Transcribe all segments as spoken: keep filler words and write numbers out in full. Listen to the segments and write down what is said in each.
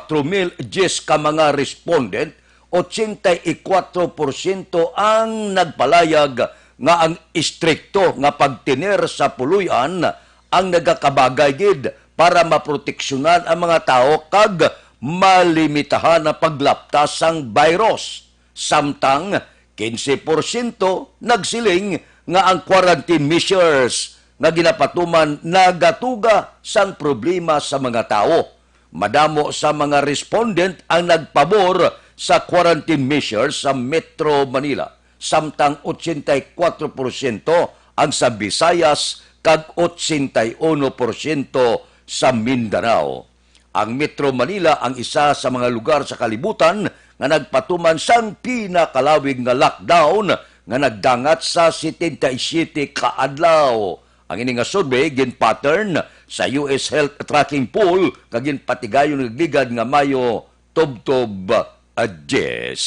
Kwatro mil diyes ka mga respondent, ochenta y kwatro porsyento ang nagpalayag nga ang istrikto nga pagtener sa puloy-an ang nagakabagay gid para maproteksyonan ang mga tawo kag malimitahan ang paglapta sang virus. Samtang quince porsyento nagsiling nga ang quarantine measures nga ginapatuman nagatuga sang problema sa mga tawo. Madamo sa mga respondent ang nagpabor sa quarantine measures sa Metro Manila, samtang ochenta y kwatro porsyento ang sa Visayas kag ochenta y uno porsyento sa Mindanao. Ang Metro Manila ang isa sa mga lugar sa kalibutan nga nagpatuman sang pinakalawig nga lockdown nga nagdangat sa setenta y siyete ka adlaw. Ang ini nga survey gin-pattern sa U S Health Tracking Poll nga ginpatigayon nagligad nga Mayo tubtob, ah, diyes.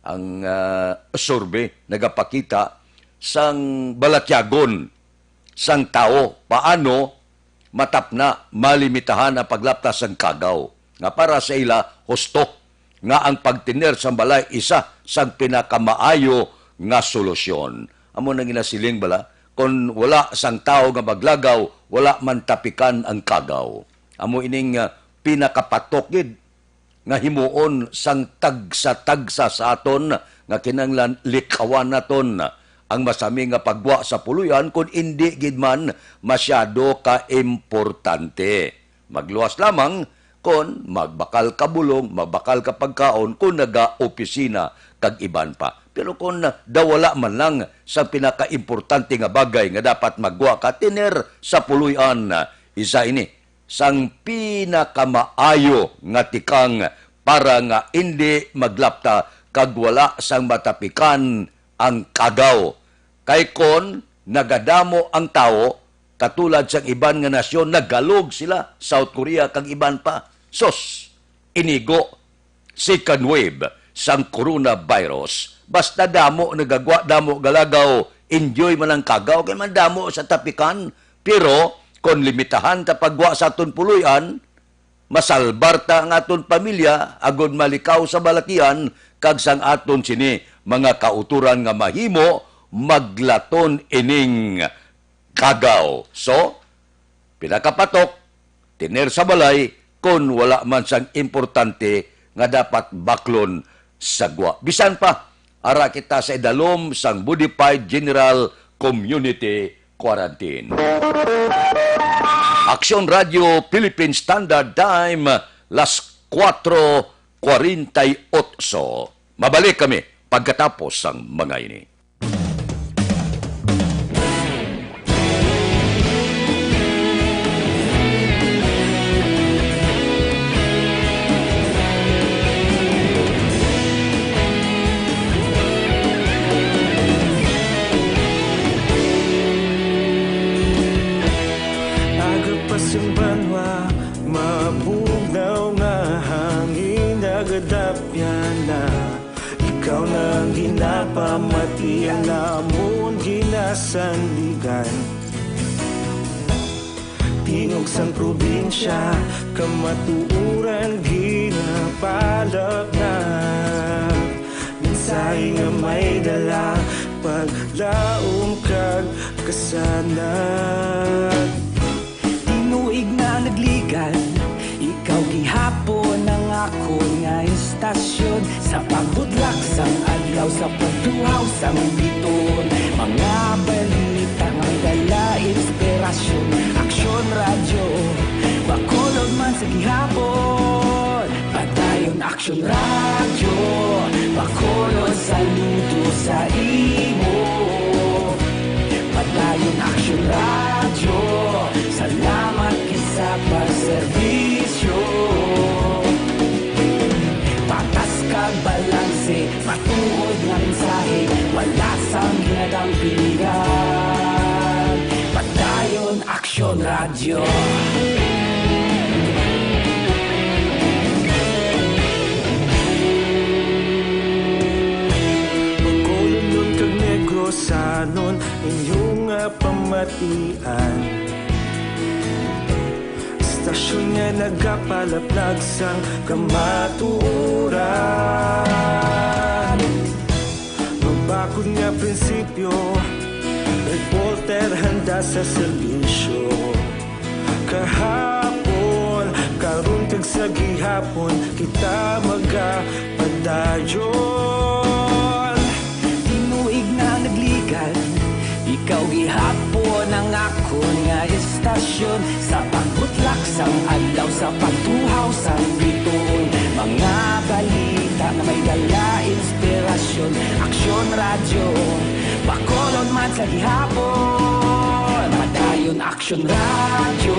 Ang, ah, survey nagapakita sang balatyagon sang tawo paano matapna, malimitahan ang paglapta sang kagaw, nga para sa ila husto nga ang pagtener sang balay isa sang pinakamaayo nga solusyon. Amo nang ginasiling bala, kon wala sang tawo nga maglagaw, wala man tapikan ang kagaw. Amo ining, ah, pinakapatok gid nga himuon sang tagsa-tagsa sa aton nga kinahanglan likawan naton ang masami nga paggwa sa puloy-an, kun indi gid man masyado ka importante. Magluwas lamang kon magbakal ka bulong, magbakal ka pagkaon, kon nagaopisina kag iban pa. Pero kon daw wala man lang sa pinakaimportante nga bagay nga dapat maggwa ka, tiner sa puloy-an, isa ini sang pinakamaayo nga tikang para nga indi maglapta kag wala sang matapikan ang kagaw. Kay kon nagadamo ang tawo, katulad sang iban nga nasyon, nagalog sila, South Korea kag iban pa. Sus, inigo, second wave sang coronavirus. Basta damo nagagwa, damo galagaw, enjoy man ang kagaw, kay man damo sa tapikan. Pero kon limitahan ta paggwa sa aton puloy-an, masalbar ta ang aton pamilya, agod malikaw sa balatian, kag sang aton sini mga kautoran nga mahimo, maglaton ining kagaw. So, pinakapatok, tiner sa balay kon wala man sang importante nga dapat baklon sa gwa. Bisan pa, ara kita sa idalom sang modified general community quarantine. Aksyon Radio Philippine Standard Time, las kuwatro kwarenta y otso. Mabalik kami pagkatapos sang mga ini. Aga pa sang banwa, mabugnaw nga hangin, nagadapyan na. Ikaw na ang ginapamati, ang amon ginasandigan. Tingog sang probinsya, kamatuoran ginapalapnag. Mensahe nga may dala, paglaom kag kasanag. Tinuig na nagligad, ikaw gihapon ang akon nga istasyon. Sa pagbutlak sang adlaw, sa pagtuhaw sang biton, mga balita nga dala inspirasyon. Aksyon Radyo, Bacolod man sa gihapon. Padayon Aksyon Radyo, Bacolod, saludo sa imo. Padayon Aksyon Radyo, salamat gid sa pagserbisyo. Patas kag balanse, matuod nga mensahe, wala sang ginadampingan. Padayon Aksyon Radyo. Bacolod kag Negrosanon, inyo nga pamatian. Stasyon Nga nagapalaplag sang kamatuoran. Mabakod nga prinsipyo, reporter handa sa serbisyo. Kahapon, karon kag sa gihapon, kita magapadayon. Tinuig na nagligan, ikaw gihapon ang akon nga istasyon. Sa pagbutlak sang adlaw, sa pagtuhaw sang bituon, mga balita nga may dala inspirasyon. Aksyon Radyo, Bacolod man sa gihapon. Padayon Aksyon Radyo,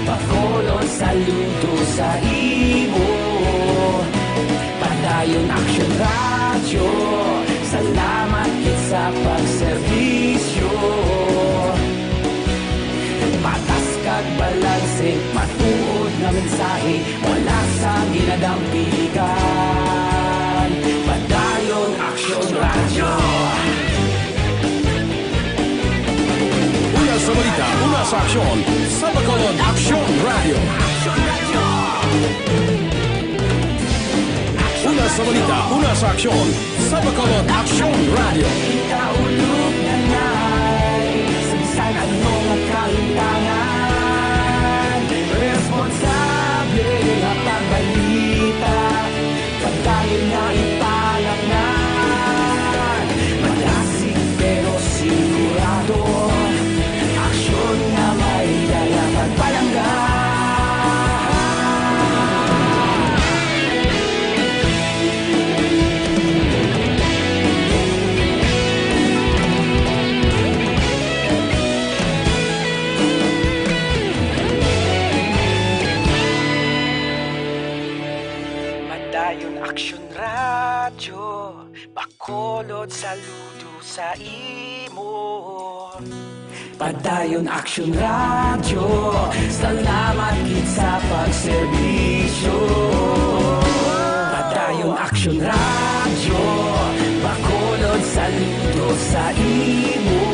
Bacolod saludo sa imo. Padayon Aksyon Radyo, salamat gid sa pagserbisyo. Patas kag balanse, matuod nga mensahe, wala sang ginadampigan. Padayon Aksyon Radyo. Una sa balita, una sa aksyon, sa Bacolod Aksyon Radyo. Una sa balita, una sa aksyon, sa Bacolod Aksyon Radyo. Kaulog na na'y sa bisan ano nga kalintangan. Responsable nga pagbalita, pagdayon nga ipalatnan. Malasig pero sigurado, aksyon nga may dala pagpalangga. Padayon Aksyon Radyo, Bacolod saludo sa imo. Padayon Aksyon Radyo, salamat gid sa pagserbisyo. Padayon Aksyon Radyo, Bacolod saludo sa imo.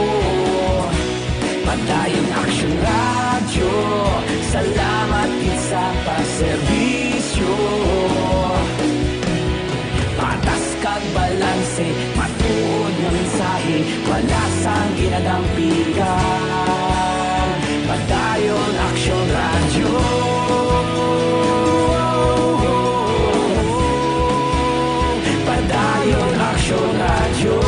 Padayon Aksyon Radyo, salamat gid sa pagserbisyo. Patas kag balanse, matuod nga mensahe, wala sang ginadampigan. Padayon Aksyon Radyo. Padayon Aksyon Radyo.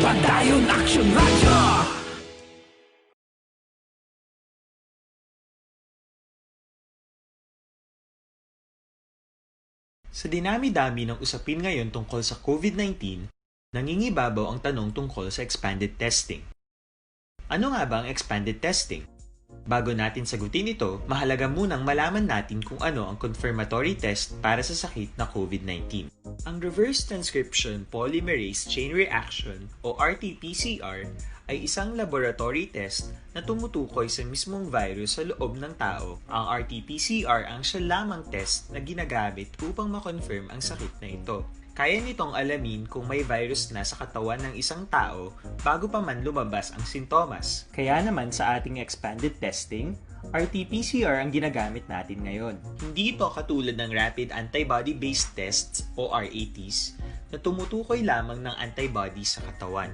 Padayon Aksyon Radyo. Sa dinami-dami ng usapin ngayon tungkol sa COVID nineteen, nangingibabaw ang tanong tungkol sa expanded testing. Ano nga ba ang expanded testing? Bago natin sagutin ito, mahalaga munang malaman natin kung ano ang confirmatory test para sa sakit na COVID nineteen. Ang reverse transcription polymerase chain reaction o R T P C R ay isang laboratory test na tumutukoy sa mismong virus sa loob ng tao. Ang R T P C R ang siya lamang test na ginagamit upang ma-confirm ang sakit na ito. Kaya nitong alamin kung may virus na sa katawan ng isang tao bago pa man lumabas ang sintomas. Kaya naman sa ating expanded testing, R T P C R ang ginagamit natin ngayon. Hindi ito katulad ng rapid antibody-based tests o R A Ts na tumutukoy lamang ng antibody sa katawan.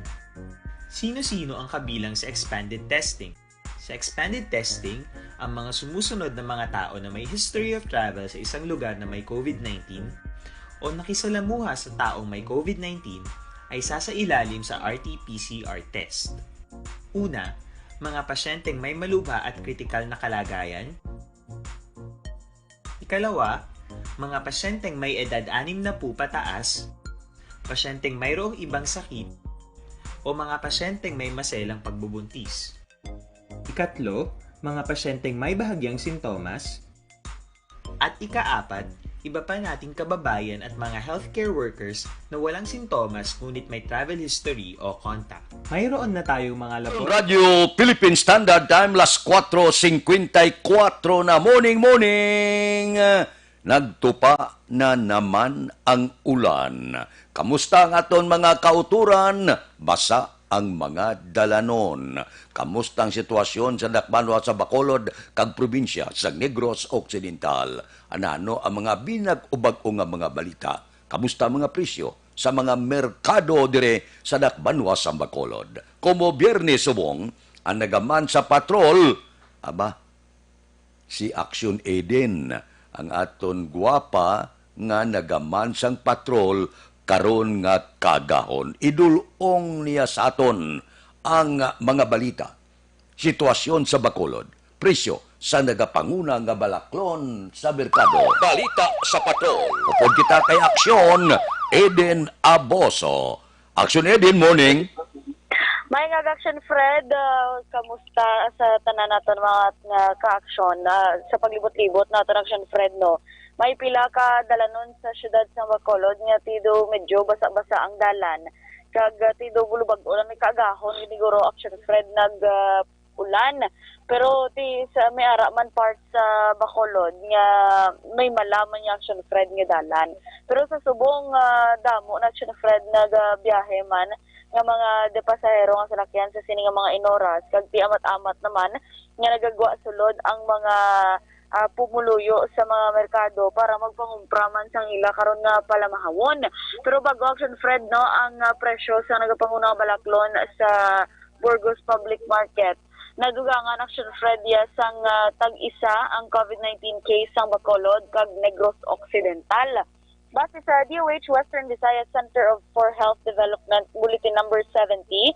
Sino-sino ang kabilang sa expanded testing? Sa expanded testing, ang mga sumusunod na mga tao na may history of travel sa isang lugar na may COVID nineteen o nakisalamuha sa taong may COVID nineteen ay sasailalim sa R T P C R test. Una, mga pasyenteng may malubha at kritikal na kalagayan. Ikalawa, mga pasyenteng may edad anim na po pataas, pasyenteng mayroong ibang sakit, o mga pasyenteng may maselang pagbubuntis. Ikatlo, mga pasyenteng may bahagyang sintomas. At ikaapat, iba pa nating kababayan at mga healthcare workers na walang sintomas ngunit may travel history o contact. Mayroon na tayong mga labo- Radyo Philippine Standard Time, las kuwatro singkwenta y kuwatro na. Morning, morning! Nagtupa na naman ang ulan. Kamusta ang aton mga kauturan? Basa ang mga dalanon. Kamusta ang sitwasyon sa dakbanwa sa Bacolod kag probinsya sa Negros Occidental? Anano ang mga binag-o bag-o nga mga balita? Kamusta ang mga presyo sa mga merkado dire sa dakbanwa sa Bacolod? Komo Biyernes subong ang nagaman sa patrol, aba, si Action Eden, ang aton gwapa nga nagaman sang patrol karon nga kaagahon. Idul-ong niya sa aton ang mga balita, sitwasyon sa Bacolod, presyo sa nagapanguna nga balaklon sa merkado. Balita sa patrol. Upod kita kay Action Eden Aboso. Action Eden, morning. May nga Action Fred, ah, kamusta sa tanan naton mga nga ka-action? Ah, sa paglibot-libot naton Action Fred, no, may pila ka dalanon sa siyudad sa Bacolod nga tido medyo basa-basa ang dalan. Kag ah, tido bulubag-o lang may kaagahon, siguro Action Fred nag ah, ulan. Pero ti sa may ara man part sa Bacolod nga may malaman nga Action Fred nga dalan. Pero sa subong nga damo na Action Fred nagabiyahe man nga mga de pasahero nga salakyan sa sini nga mga inoras, kag ti amat-amat naman nga nagagwa sulod ang mga ah, pumuluyo sa mga merkado para magpangumpra man sang ila karon nga palamahawon. Pero bago Action Fred, no, ang ah, presyo sa nagapanguna nga balaklon sa Burgos Public Market, nadugangan Action Fred ya sang ah, tag-isa ang COVID nineteen case sang Bacolod kag Negros Occidental. Base sa D O H Western Visayas Center of for Health Development Bulletin Number seventy,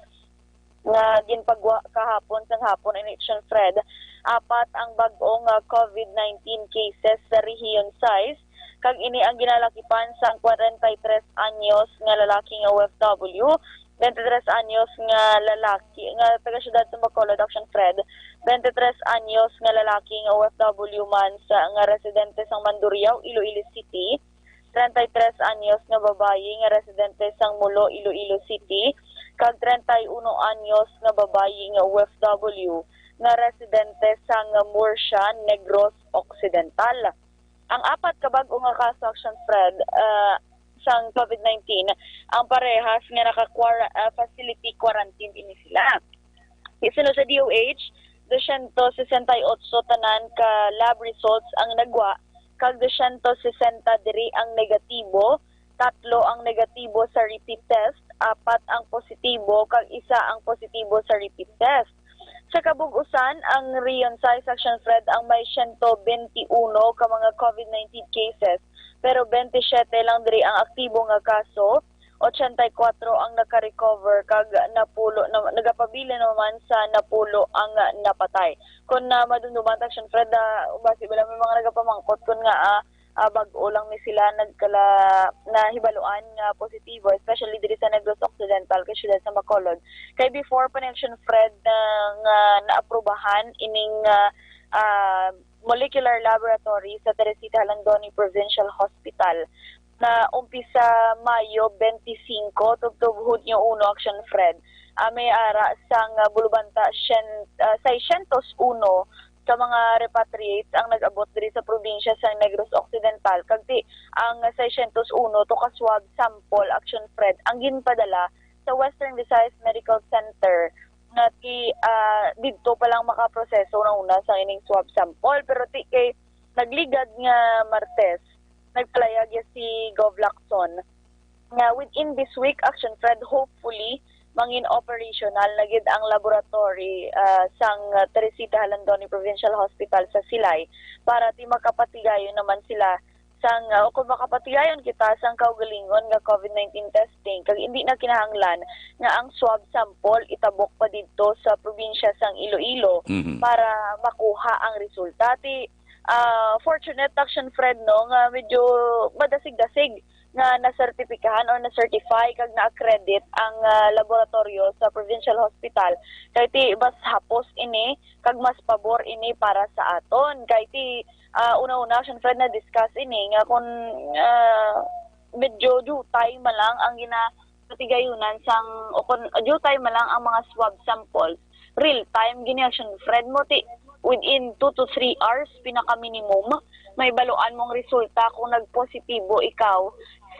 nga ginpagwa kahapon sang hapon ini Action Fred, apat ang bag-o nga COVID nineteen cases sa Rehiyon sais, kag ini ang ginalakipan sang kwarenta y tres anyos nga lalaki nga O F W, bente tres anyos nga lalaki nga taga siyudad sa Bacolod, Action Fred, bente tres anyos nga lalaki nga O F W man sa nga residente sang Mandurriao, Iloilo City, treinta y tres anyos nga babayi nga residente sang Mulo, Iloilo City, kag treinta y uno anyos nga babayi nga O F W nga residente sang Murcia, Negros Occidental. Ang apat ka bag-o nga kaso, Action Fred, ah, sang COVID nineteen, ang parehas nga naka-quara-, ah, facility quarantine ini sila. Sino sa D O H, dosyentos sesenta y otso tanan ka lab results ang nagwa, kag dosyentos sesenta diri ang negatibo, tatlo ang negatibo sa repeat test, apat ang positibo, kag isa ang positibo sa repeat test. Sa kabug-usan, ang Rehiyon sais, Action Fred, ang may siyento bente uno ka mga COVID nineteen cases, pero bente siyete lang diri ang aktibo nga kaso, ochenta y kuwatro ang naka-recover, kag napulo na, nagapabilin naman sa napulo ang napatay. Kung na madumduman, Action Fred, ah, basi bala may mga nagapamangkot kung nga, ah, ah, bag-o lang ni sila nagkala nahibaluan nga positibo, especially diri sa Negros Occidental, kay siyudad sa Bacolod. Kay before pa ni Action Fred na nga naaprubahan ining, ah, ah, molecular laboratory sa Teresita Jalandoni Provincial Hospital na umpisa Mayo twenty-five tubtob Hunyo uno, Action Fred, ah, may ara sang, ah, bulubanta syen-, ah, seiscientos uno ka mga repatriates ang nag-abot diri sa probinsya sa Negros Occidental, kag ti ang seiscientos uno to ka swab sample, Action Fred, ang ginpadala sa Western Visayas Medical Center nga ti, ah, didto pa lang makaproseso na una sa ining swab sample, pero ti kay nagligad nga Martes, nagpalayag ya si Gov Lacson nga within this week, Action Fred, hopefully mangin operational na gid ang laboratory, ah, sang Teresita Jalandoni Provincial Hospital sa Silay para ti makapatigayon naman sila sang, ah, o kung makapatigayon kita sang kaugalingon nga COVID nineteen testing, kag hindi na kinahanglan nga ang swab sample itabok pa didto sa probinsya sang Iloilo Mhm. para makuha ang resulta. Ti, ah, fortunate, Action Fred, no, nga medyo madasig-dasig nga nasertipikahan or na-certify kag na-accredit ang, ah, laboratorio sa provincial hospital. Kay ti mas hapos ini kag mas pabor ini para sa aton. Kay ti, ah, una-una, Action Fred, na-discuss ini nga kung, ah, medyo diutay man lang ang ginapatigayunan sang, o kung diutay man lang ang mga swab samples, real time gini, Action Fred, mo ti within two to three hours, pinaka minimum, may baluan mong resulta kung nagpositibo ikaw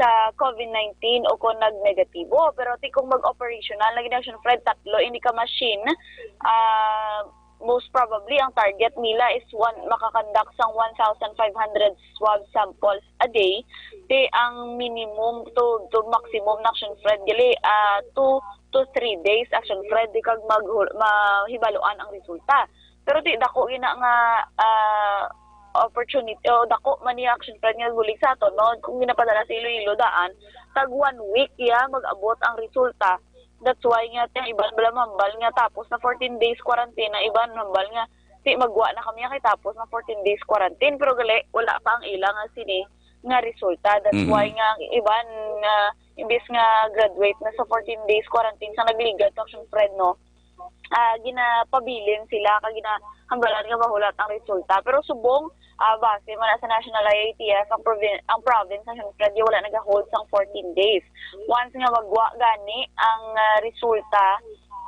sa COVID nineteen o kung nag-negatibo. Pero ti kung mag-operational na gid, Action Fred, tatlo ini ka machine, ah, most probably ang target nila is one, makakonduct sang one thousand five hundred swab samples a day. Ti ang minimum to, to maximum na, Action Fred, gali, ah, two to three days, Action Fred, di kag maghul-, mahibaluan ang resulta. Pero ti dako gina nga, ah, opportunity, o dako man ni, Action Fred, nga bulig sa aton, no? Kung ginapadala sa Iloilo daan, tag one week ya mag-abot ang resulta. That's why nga ti ang iban bala mahambal nga tapos na fourteen days quarantine, ang iban hambal nga ti magwa na kami kay tapos na fourteen days quarantine, pero gali wala pa ang ila nga sini nga resulta. That's Mhm. why nga ang iban nga imbis nga graduate na sa fourteen days quarantine sa nagligad, Action Fred, no? Ah, ginapabilin sila kag ginahambalan nga mahulat ang resulta. Pero subong, ah, base man na sa National I A T F, ang provin-, ang province, Action Fred, wala nagahold sang fourteen days. Once nga magwa gani ang, ah, resulta,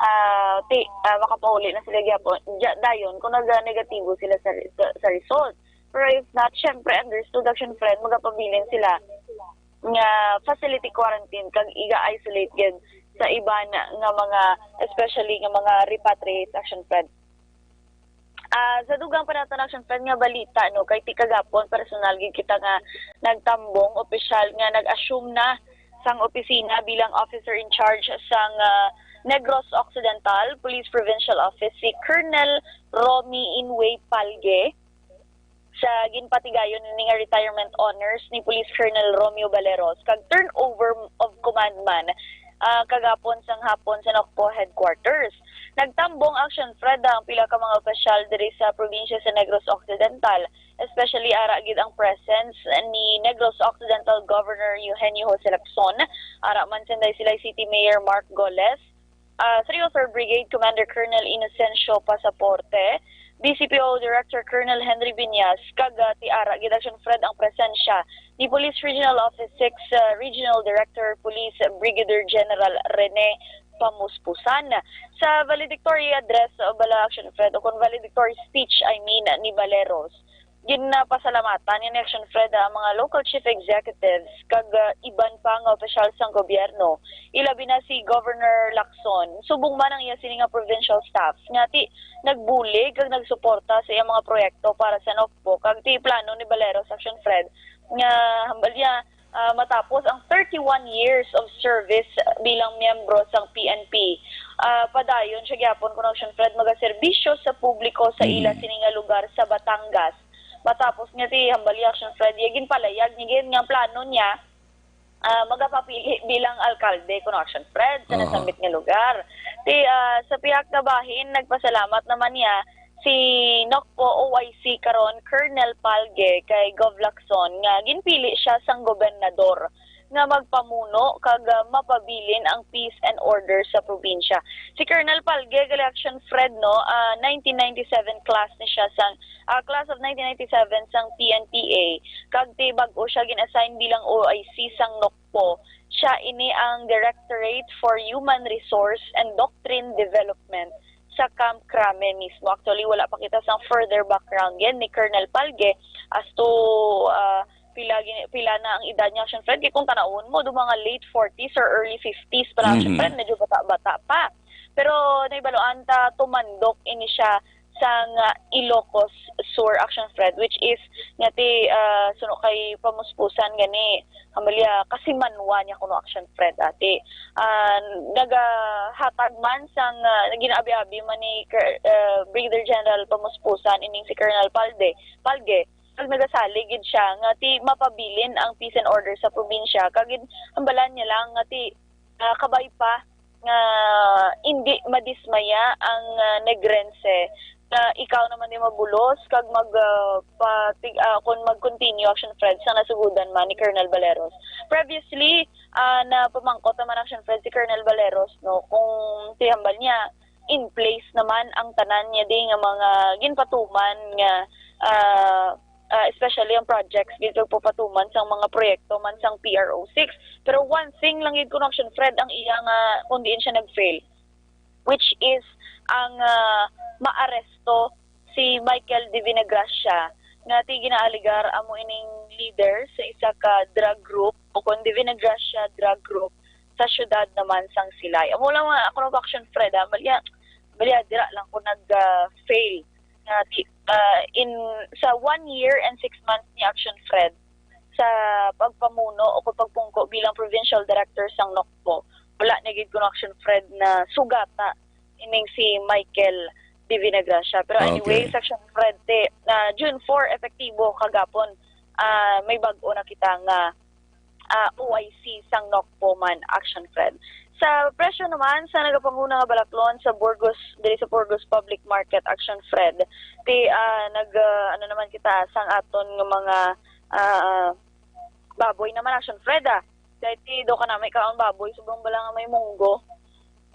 ah, ti-, ah, makapauli na sila gyapon. Ja-, dayon, kung nag-negatibo sila sa, sa, sa result. Pero if not, syempre, understood, Action Fred, magapabilin sila nga facility quarantine kag iga-isolate gid sa iban nga mga, especially nga mga repatriates, Action Fred. Ah, sa dugang pa nato, Action Fred, nga balita, no, kay ti kagapon personal gid kita nga nagtambong, opisyal nga nag-assume na sang opisina bilang officer in charge sang, ah, Negros Occidental Police Provincial Office si Colonel Romy Inway Palge, sa ginpatigayon ini nga retirement honors ni Police Colonel Romeo Baleros kag turnover of command man, ah, kagapon sang hapon sa Nocpo Headquarters. Nagtambong, Action Fred, ang pila ka mga opisyal diri sa probinsya sa Negros Occidental, especially ara gid ang presence ni Negros Occidental Governor Eugenio Jose Lacson, ara man sa Inday Silay City Mayor Mark Goles, ah, three oh third Brigade Commander Colonel Inocencio Pasaporte, B C P O Director Colonel Henry Viñas, kag, ah, ti ara gid, Action Fred, ang presensya ni Police Regional Office six, ah, Regional Director Police Brigadier General Rene Pamuspusan. Sa valedictory address, ah, bala, Action Fred, o kung valedictory speech, I mean, ni Baleros, ginapasalamatan ni, Action Fred, ang mga local chief executives kag, ah, iban pa nga opisyal sang gobyerno, ilabi na si Governor Lacson, subong man ang iya sini nga provincial staff, nga ti nagbulig kag nagsuporta sa iyang mga proyekto para sa Nocpo, kag ti plano ni Baleros, Action Fred, nga hambal niya, ah, matapos ang thirty-one years of service bilang miyembro sang P N P, ah, padayon siya gyapon, kuno, Action Fred, magaserbisyo sa publiko sa ila Mm. sini nga lugar sa Batangas. Matapos nga ti hambal niya, Action Fred, iya ginpalayag niya gid nga ang plano niya, ah, magapapili bilang alkalde, kuno, Action Fred, sa Aha. nasambit nga lugar. Ti, ah, sa pihak nga bahin, nagpasalamat naman niya si Nocpo O I C karon, Colonel Palge, kay Gov Lacson nga ginpili siya sang gobernador nga magpamuno kag, ah, mapabilin ang peace and order sa probinsya. Si Colonel Palge, gali, Action Fred, no, ah, nineteen ninety-seven class ni siya sang, ah, class of nineteen ninety-seven sang P N P A, kag ti bag-o siya gin-assign bilang O I C sang Nocpo. Siya ini ang Directorate for Human Resource and Doctrine Development sa Camp Crame mismo. Actually, wala pa kita sang further background yan ni Colonel Palge as to, ah, pila gini-, pila na ang edad niya, Action Fred. Kay kung tanawon mo, do mga late forties or early fifties pa lang, Action Mhm. Fred, medyo bata-bata pa. Pero nahibaluan ta, tumandok ini siya sang, ah, Ilocos Sur, Action Fred, which is nga ti, ah, suno kay Pamuspusan gani, hambalya, kasimanwa niya kuno, Action Fred, ati. Ah, nagahatag man sang, ah, ginaabi-abi man ni Ker-, ah, Brigadier General Pamuspusan ining si Colonel Palde, Palge, kag nagasalig gid siya nga ti mapabilin ang peace and order sa probinsya, kag gid hambalan niya lang nga ti, ah, kabay pa nga indi madismaya ang, ah, Negrense, nga ikaw naman di mabulos kag mag, ah, patig-, ah, kun mag-continue, Action Fred, sa nasugodan man ni Colonel Baleros. Previously, ah, napamangkot naman, Action Fred, si Colonel Baleros, no, kung ti hambal niya, in place naman ang tanan niya di nga mga ginpatuman nga, ah, ah, especially ang projects gid kag papatuman sang mga proyekto man sang P R O six. Pero one thing lang gid kuno, Action Fred, ang iya nga kung diin siya nag-fail, which is ang, ah, maaresto si Michael de Vinegracia nga ti ginaaligar amo ining leader sa isa ka drug group, o kon Divina Gracia drug group, sa siyudad naman sang Silay. Amo lang mga ako nag-action, Fred, ha? Balya, balya, dira lang ko nag-fail. Nga, ti- ah, in, sa one year and six months ni Action Fred, sa pagpamuno o pagpungko bilang provincial director sang NOCPO, wala na gid kuno, Action Fred, na sugata ining si Michael Divina Gracia. Pero anyway, Okay. Section Fred, te, na June four, epektibo kagapon, ah, may bag-o na kita nga, ah, O I C sang NOCPO man, Action Fred. Sa presyo naman sa nagapanguna nga balaklon sa Burgos, diri sa Burgos Public Market, Action Fred, ti, ah, nag, ah, ano naman kita sang aton nga mga, ah, baboy naman, Action Fred, ah. Kay ti do ka na may kaon baboy, subong bala nga may munggo.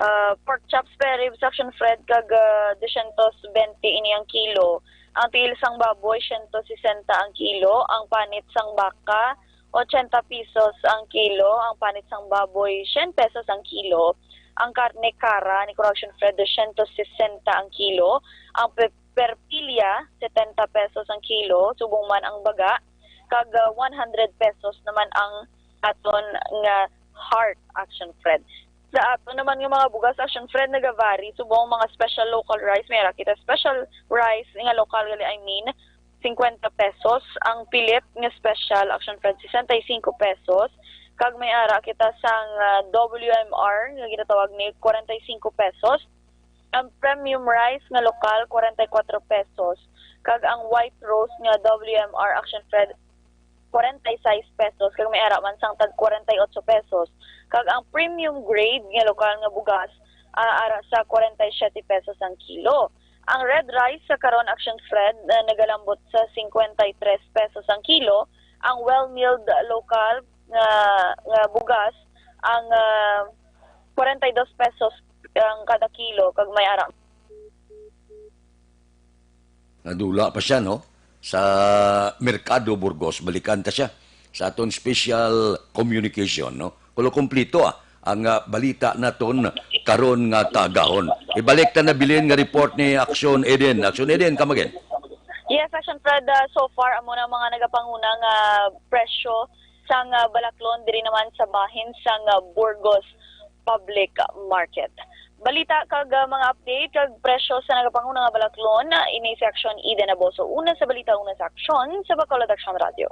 Ah, pork chop, spare ribs, Action Fred, kag, ah, dosyentos bente ini ang kilo. Ang tiil sang baboy, siyento sesenta ang kilo. Ang panit sang baka, ochenta pesos ang kilo. Ang panit sang baboy, syen pesos ang kilo. Ang karne kara ni Correction Fred, dosyentos sesenta ang kilo. Ang pe- perpilya, setenta pesos ang kilo, subong man ang baga, kag, ah, one hundred pesos naman ang aton nga heart, Action Fred. Sa aton naman nga mga bugas, Action Fred, nagavary subong mga special local rice. May ara kita special rice nga lokal gali, I mean, fifty pesos. Ang pilit nga special, Action Fred, sesenta y cinco pesos. Kag may ara kita sang, ah, W M R nga ginatawag ni, forty-five pesos. Ang premium rice nga lokal, forty-four pesos. Kag ang white rose nga W M R, Action Fred, forty-six pesos. Kag may ara man sang tag forty-eight pesos. Kag ang premium grade nga lokal nga bugas, ah, ara sa forty-seven pesos ang kilo. Ang red rice sa karon, Action Fred, ah, nagalambot sa fifty-three pesos ang kilo. Ang well-milled lokal nga, nga bugas, ang, ah, forty-two pesos ang kada kilo, kag may ara. Nadula pa siya, no? Sa Merkado Burgos, balikan ta siya sa aton special communication, no? Kulo kompleto, ah, ang, ah, balita naton karon nga taagahon. Ibalik ta na bilin nga report ni Action Eden. Action Eden, come again. Yes, Action Fred, ah, so far, amo na mga nagapanguna nga presyo sang, ah, balaklon diri naman sa bahin sang, ah, Burgos Public Market. Balita kag, ah, mga update kag presyo sa nagapanguna nga balaklon, ah, ini si Action Eden Aboso. Una sa balita, una sa aksyon, sa Bacolod Action Radio.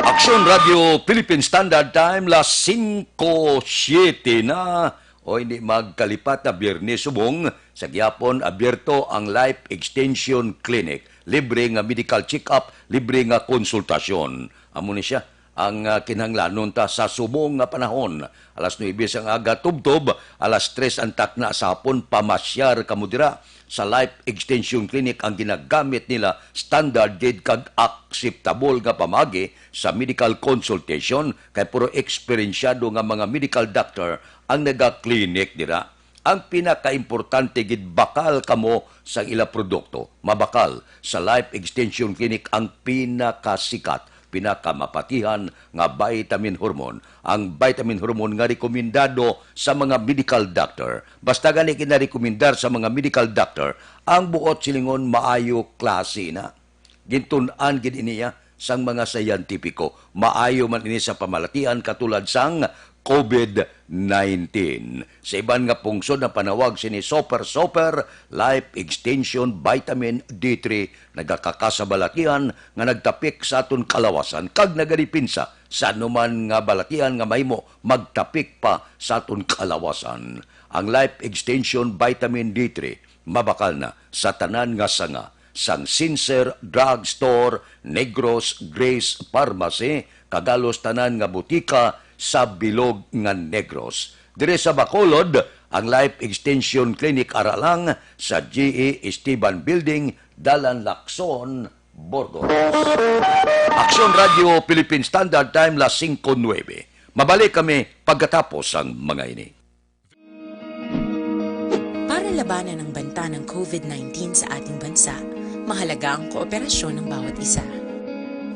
Action Radio Philippine Standard Time, las singko siete na. O, hindi magkalipat na Biyernes subong sa gihapon, abierto ang Life Extension Clinic. Libre nga medical check-up, libre nga konsultasyon. Amo ni siya ang, ah, kinahanglanon ta sa subong nga panahon. Alas nuebe sang aga tubtob, alas tres ang takna sa hapon, pamasyar kamo dira. Sa Life Extension Clinic ang ginagamit nila, standard gid kag akseptable nga pamagi sa medical consultation, kay puro eksperensyado nga mga medical doctor ang naga-clinic dira. Ang pinakaimportante gid, bakal kamo sa ila produkto. Mabakal sa Life Extension Clinic ang pinakasikat, pinakamapatihan nga vitamin hormone. Ang vitamin hormone nga rekomendado sa mga medical doctor. Basta gani ginarekomendar sa mga medical doctor, ang buot silingon maayo klase na. Gintun-an gid iniya sang mga siyentipiko. Maayo man ini sa pamalatian katulad sang COVID nineteen. Sa iban nga pungsod, ang panawag sini Super Super Life Extension Vitamin D three nagakakasa balatian nga nagtapik sa aton kalawasan kag nagadepensa sa anuman nga balatian nga mahimo magtapik pa sa aton kalawasan. Ang Life Extension Vitamin D three mabakal na sa tanan nga sanga sang Sincere Drug Store, Negros Grace Pharmacy, kag halos tanan nga butika sa bilog nga Negros. Diri sa Bacolod, ang Life Extension Clinic ara lang sa G E Esteban Building, Dalan Lacson, Burgos. Aksyon Radio Philippine Standard Time, las singko nuebe. Mabalik kami pagkatapos sang mga ini. Para labanan ang banta ng COVID nineteen sa ating bansa, mahalaga ang kooperasyon ng bawat isa.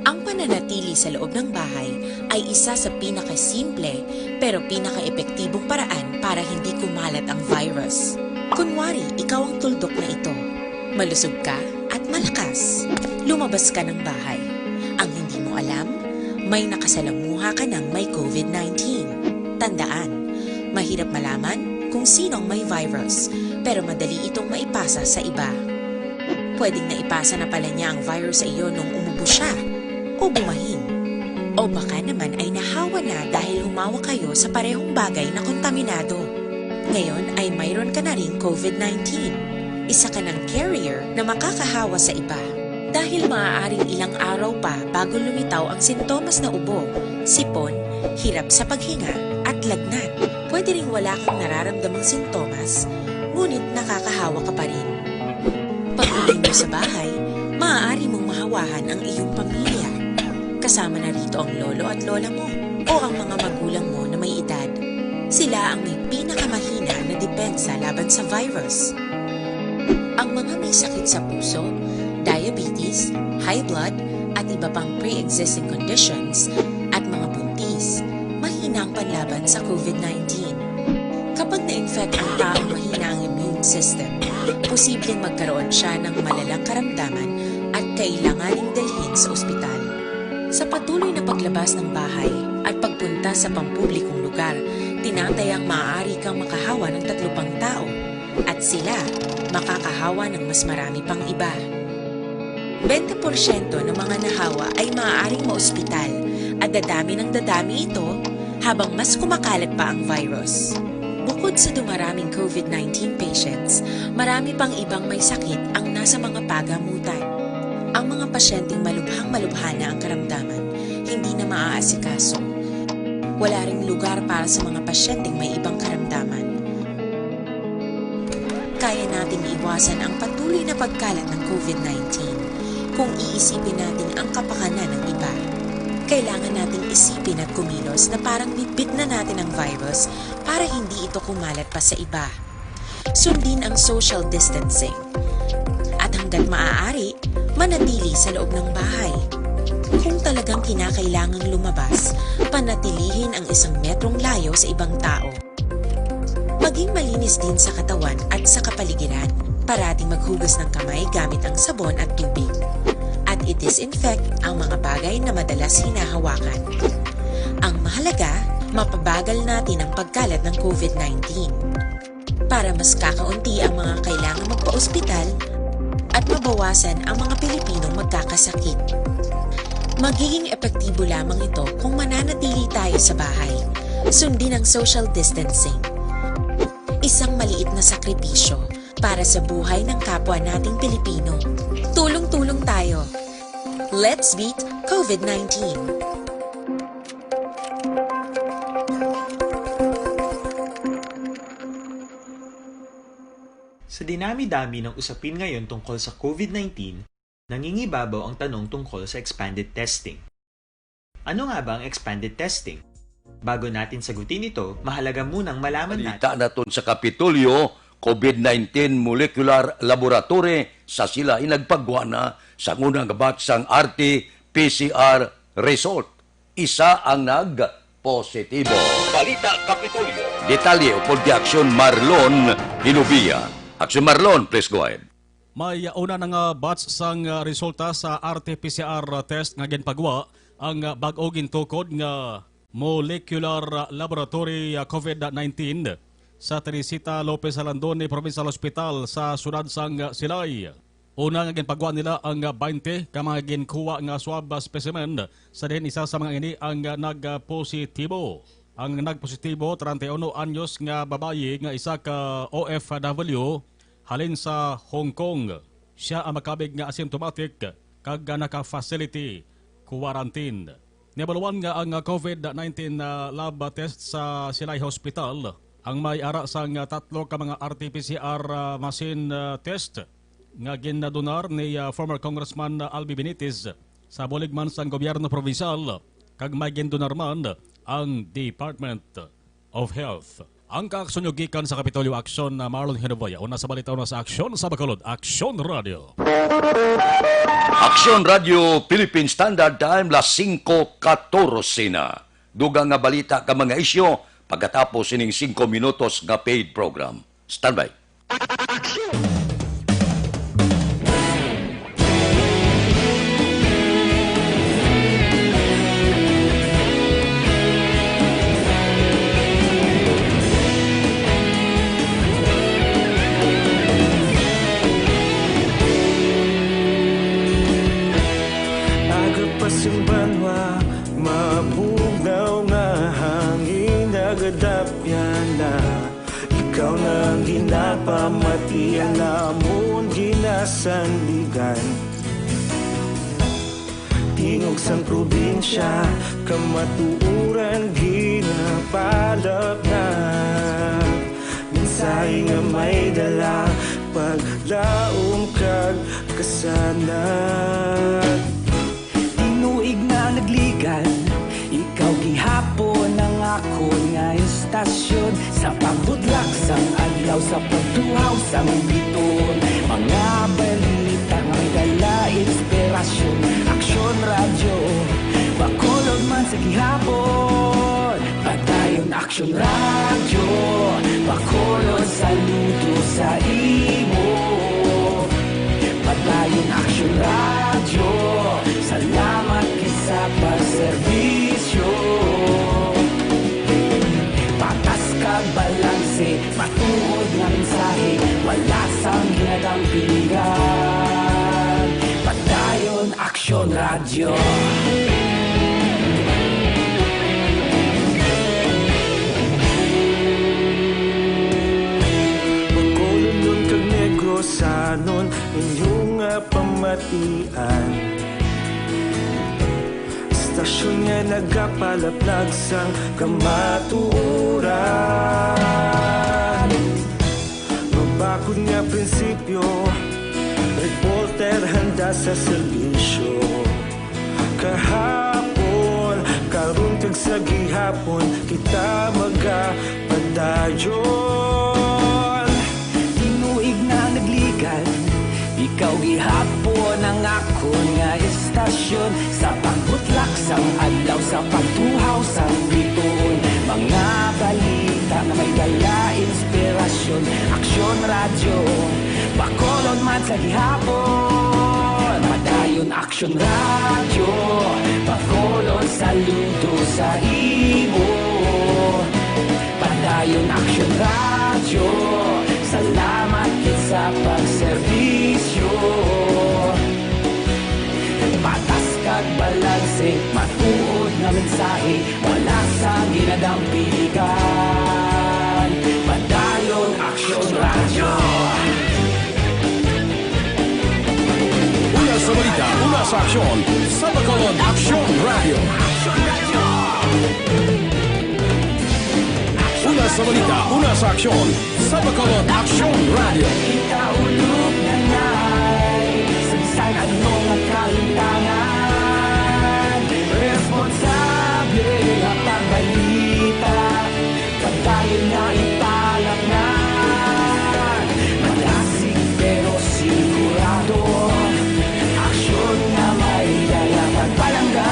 Ang pananatili sa loob ng bahay ay isa sa pinakasimple pero pinakaepektibong paraan para hindi kumalat ang virus. Kunwari, ikaw ang tuldok na ito. Malusog ka at malakas. Lumabas ka ng bahay. Ang hindi mo alam, may nakasalamuha ka ng may COVID nineteen. Tandaan, mahirap malaman kung sino ang may virus, pero madali itong maipasa sa iba. Pwedeng naipasa na pala niya ang virus sa iyo nung umubo siya o bumahin. O baka naman ay nahawa na dahil humawak kayo sa parehong bagay na kontaminado. Ngayon ay mayroon ka na ring COVID nineteen. Isa ka ng carrier na makakahawa sa iba. Dahil maaaring ilang araw pa bago lumitaw ang sintomas na ubo, sipon, hirap sa paghinga, at lagnat. Pwede ring wala kang nararamdamang sintomas, ngunit nakakahawa ka pa rin. Pag-uwi mo sa bahay, maaari mong mahawahan ang iyong pamilya. Kasama na rito ang lolo at lola mo o ang mga magulang mo na may edad. Sila ang may pinakamahina na depensa laban sa virus. Ang mga may sakit sa puso, diabetes, high blood, at iba pang pre-existing conditions, at mga buntis, mahina ang panlaban sa COVID nineteen. Kapag na-infect ang taong mahina ang immune system, posibleng magkaroon siya ng malalang karamdaman at kailanganing dalhin sa ospital. Sa patuloy na paglabas ng bahay at pagpunta sa pampublikong lugar, tinatayang maaari kang makahawa ng tatlo pang tao at sila makakahawa ng mas marami pang iba. Bente porsyento ng mga nahawa ay maaaring maospital at dadami ng dadami ito habang mas kumakalat pa ang virus. Bukod sa dumaraming COVID nineteen patients, marami pang ibang may sakit ang nasa mga pagamutan. Ang mga pasyenteng malubhang-malubha na ang karamdaman, hindi na maaasikaso. Wala ring lugar para sa mga pasyenteng may ibang karamdaman. Kaya nating iwasan ang patuloy na pagkalat ng COVID nineteen kung iisipin natin ang kapakanan ng iba. Kailangan nating isipin at kumilos na parang bitbit na natin ang virus para hindi ito kumalat pa sa iba. Sundin ang social distancing. At hanggat maaari, manatili sa loob ng bahay. Kung talagang kinakailangang lumabas, panatilihin ang isang metrong layo sa ibang tao. Maging malinis din sa katawan at sa kapaligiran. Parating maghugas ng kamay gamit ang sabon at tubig. At i-disinfect ang mga bagay na madalas hinahawakan. Ang mahalaga, mapabagal natin ang pagkalat ng COVID nineteen. Para mas kakaunti ang mga kailangang magpa-ospital at mabawasan ang mga Pilipinong magkakasakit. Magiging epektibo lamang ito kung mananatili tayo sa bahay, sundin ang social distancing. Isang maliit na sakripisyo para sa buhay ng kapwa nating Pilipino. Tulong-tulong tayo. Let's beat COVID nineteen. Sa dinami-dami ng usapin ngayon tungkol sa COVID nineteen, nangingibabaw ang tanong tungkol sa expanded testing. Ano nga ba ang expanded testing? Bago natin sagutin ito, mahalaga munang malaman natin. Balita naton sa Kapitolyo, COVID nineteen Molecular Laboratory sa Silay nagpagwa na sang una nga batch sang R T P C R result. Isa ang nagpositibo. Balita Kapitolyo. Detalye upod kay Aksyon Marlon Hilubia. Aksyon Marlon, please go ahead. May una na nga batch sang, ah, resulta sa R T P C R test nga ginpagwa ang, ah, bag-o gintukod nga molecular laboratory, ah, COVID nineteen sa Teresita Lopez Alandone Provincial Hospital sa siyudad sang Silay. Una nga ginpagwa nila ang, ah, twenty ka mga ginkuha nga swab, ah, specimen, sa diin isa sa mga ini ang, ah, nagpositibo. Ang nagpositibo, treinta y uno anyos nga babayi nga isa ka O F W halin sa Hong Kong. Siya ang makabig nga asymptomatic kag naka-facility quarantine. Nahibaluan nga ang COVID nineteen na lab test sa Silay Hospital ang may ara sang tatlo ka mga R T P C R, ah, machine, ah, test nga gindonar ni, ah, former Congressman Albi Benitez sa bulig man sang gobyerno probinsyal kag may gindonar man ang Department of Health. Ang kaaksyon nyo gikan sa Kapitolyo Aksyon na Marlon Hinuboya. Una sa balita, una sa aksyon sa Bacolod. Aksyon Radio. Aksyon Radio Philippine Standard Time, las singko katorse na. Dugang nga balita ka mga isyu, pagkatapos sining singko minutos nga paid program. Standby. Sandigan. Tingog sang probinsya, kamatuoran ginapalapnag. Mensahe nga may dala, paglaom kag kasanag. Tinuig na nagligan, ikaw gihapon ang akon nga istasyon. Sa pagbutlak sang adlaw, sa pagtuhaw sang bituon, mga balita nga may dala inspirasyon. Aksyon Radyo, Bacolod man sa gihapon. Padayon Aksyon Radyo, Bacolod, saludo sa imo. Padayon Aksyon Radyo, salamat gid sa pagserbisyo. Patas kag balanse, matuod nga mensahe, wala sang ginadampigan. Padayon Aksyon Radyo. Bacolodnon kag Negrosanon, inyo nga pamatian. Istasyon nga nagapalaplag sang kamatuoran. Mabakod nga prinsipyo, reporter handa sa serbisyo. Kahapon, karon kag sa gihapon, kita magapadayon. Tinuig na nagligan, ikaw gihapon ang akon nga istasyon. Sa pagbutlak sang adlaw, sa pagtuhaw sang bituon, mga balita nga may dala inspirasyon. Aksyon Radyo, Bacolod man sa gihapon. Padayon Aksyon Radyo, Bacolod, saludo sa imo. Padayon Aksyon Radyo, salamat gid sa pagserbisyo. Patas kag balanse, matuod nga mensahe, wala sang ginadampigan. Padayon Aksyon Radyo. Una sa balita, una sa aksyon, sa Bacolod Aksyon Radyo. Una sa balita, una sa aksyon, sa Bacolod Aksyon Radyo. Kita ulog na nay, sa bisan ano nga kalimtangan, responsable nga pagbalita, padayon nga ipalapngan. Malasig pero sigurado, aksyon nga may dala pagpalangga.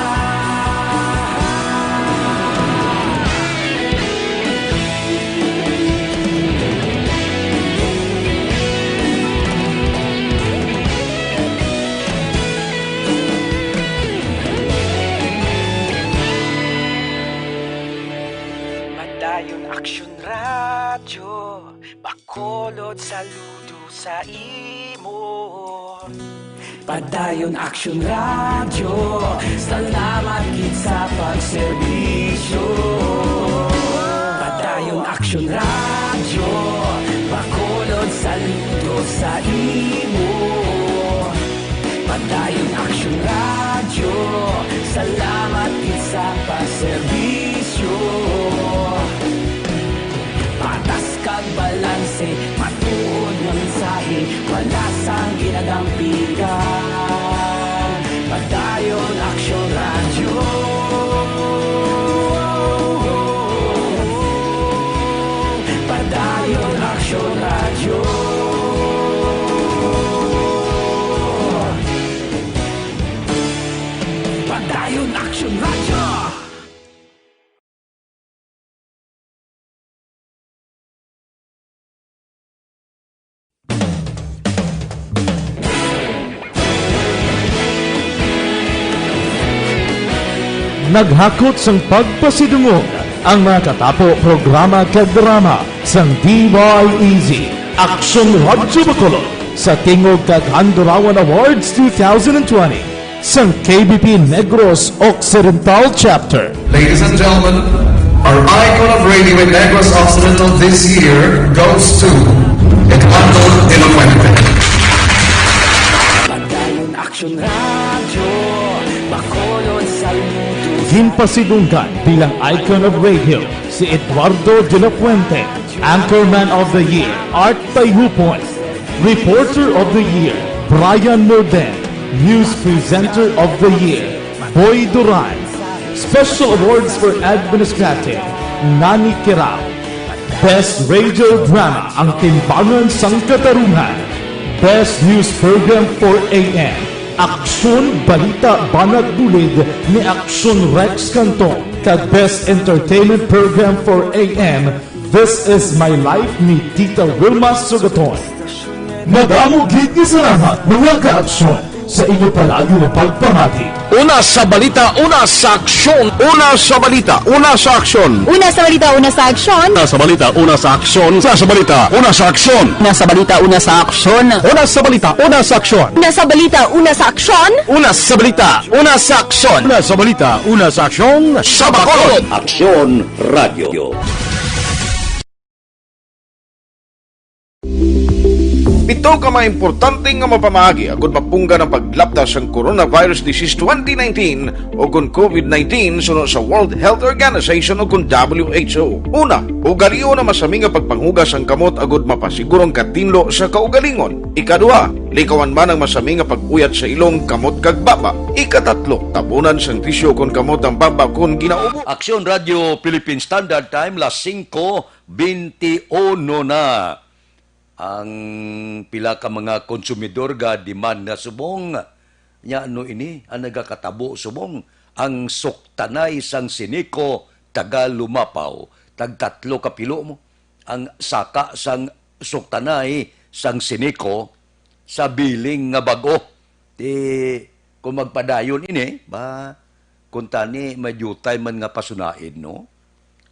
Padayon Aksyon Radyo, Bacolod, saludo sa imo. Padayon Aksyon Radyo, salamat gid sa pagserbisyo. Padayon Aksyon Radyo, Bacolod, saludo sa imo. Padayon Aksyon Radyo, salamat gid sa pagserbisyo. Patas kag balanse, matuod nga mensahe, wala sang ginadampigan. Padayon Aksyon Radyo. Padayon Aksyon Radyo. Padayon Aksyon Radyo. Naghakot sang pagpasidungog ang mga katapo, programa kag drama sang D Y E Z, Aksyon Radyo Bacolod, sa tingog kag Handurawan Awards two thousand twenty sang K B P Negros Occidental Chapter. Ladies and gentlemen, our icon of radio in Negros Occidental this year goes to Eduardo de la Fuente. Radyo Bacolod, saludo. Ginpasidunggan bilang icon of radio si Eduardo de la Fuente, Anchorman of the Year, Art Tayhupon, Reporter of the Year, Brian Morden, News Presenter of the Year, Boy Duran. Special Awards for Administrative, Nani Kirao. Best Radio Drama, Ang Timbangan sang Katarungan. Best News Program, four A M, Aksyon, Balita, Banat Bulid ni Aksyon Rex Canton, kag Best Entertainment Program, four A M, This Is My Life ni Tita Wilma Sugaton. Madamo gid nga salamat, mga ka-aksyon, sa inyo palagi nga pagpamati. Una sa balita, una sa aksyon. Una sa balita, una sa aksyon. Una sa balita, una sa aksyon. Una sa balita, una sa aksyon. Una sa balita, una sa aksyon. Una sa balita, una sa aksyon. Una sa balita, una sa aksyon. Una sa balita, una sa aksyon. Una sa balita, una sa aksyon. Una sa balita, una sa aksyon. Sa Bacolod. Aksyon Radio. Pito ka mga importante nga mapamaagi agud mapunggan ang paglapda sang coronavirus disease twenty nineteen o kon COVID nineteen suno sa World Health Organization o kon W H O. Una, ugalion ang masami nga pagpanghugas sang kamot agud mapasiguro ang katinlo sa kaugalingon. Ikaduha, likawan man ang masami nga pag-uyat sa ilong, kamot kag baba. Ikatatlo, tabunan sang tisyu kon kamot ang baba kon ginaubo. Aksyon Radio Philippine Standard Time, las singko, bente uno na. Ang pila ka mga konsumidor ga-demand nga subong, nya ano ini ang nagakatabo subong? Ang suktanay sang Sineco taga Lumapaw, tagtatlo ka pilo mo ang saka sang suktanay sang Sineco sa bilin nga bag-o. Ti, kung magpadayon ini, ba, kuntani may diutay man nga pasunaid, no?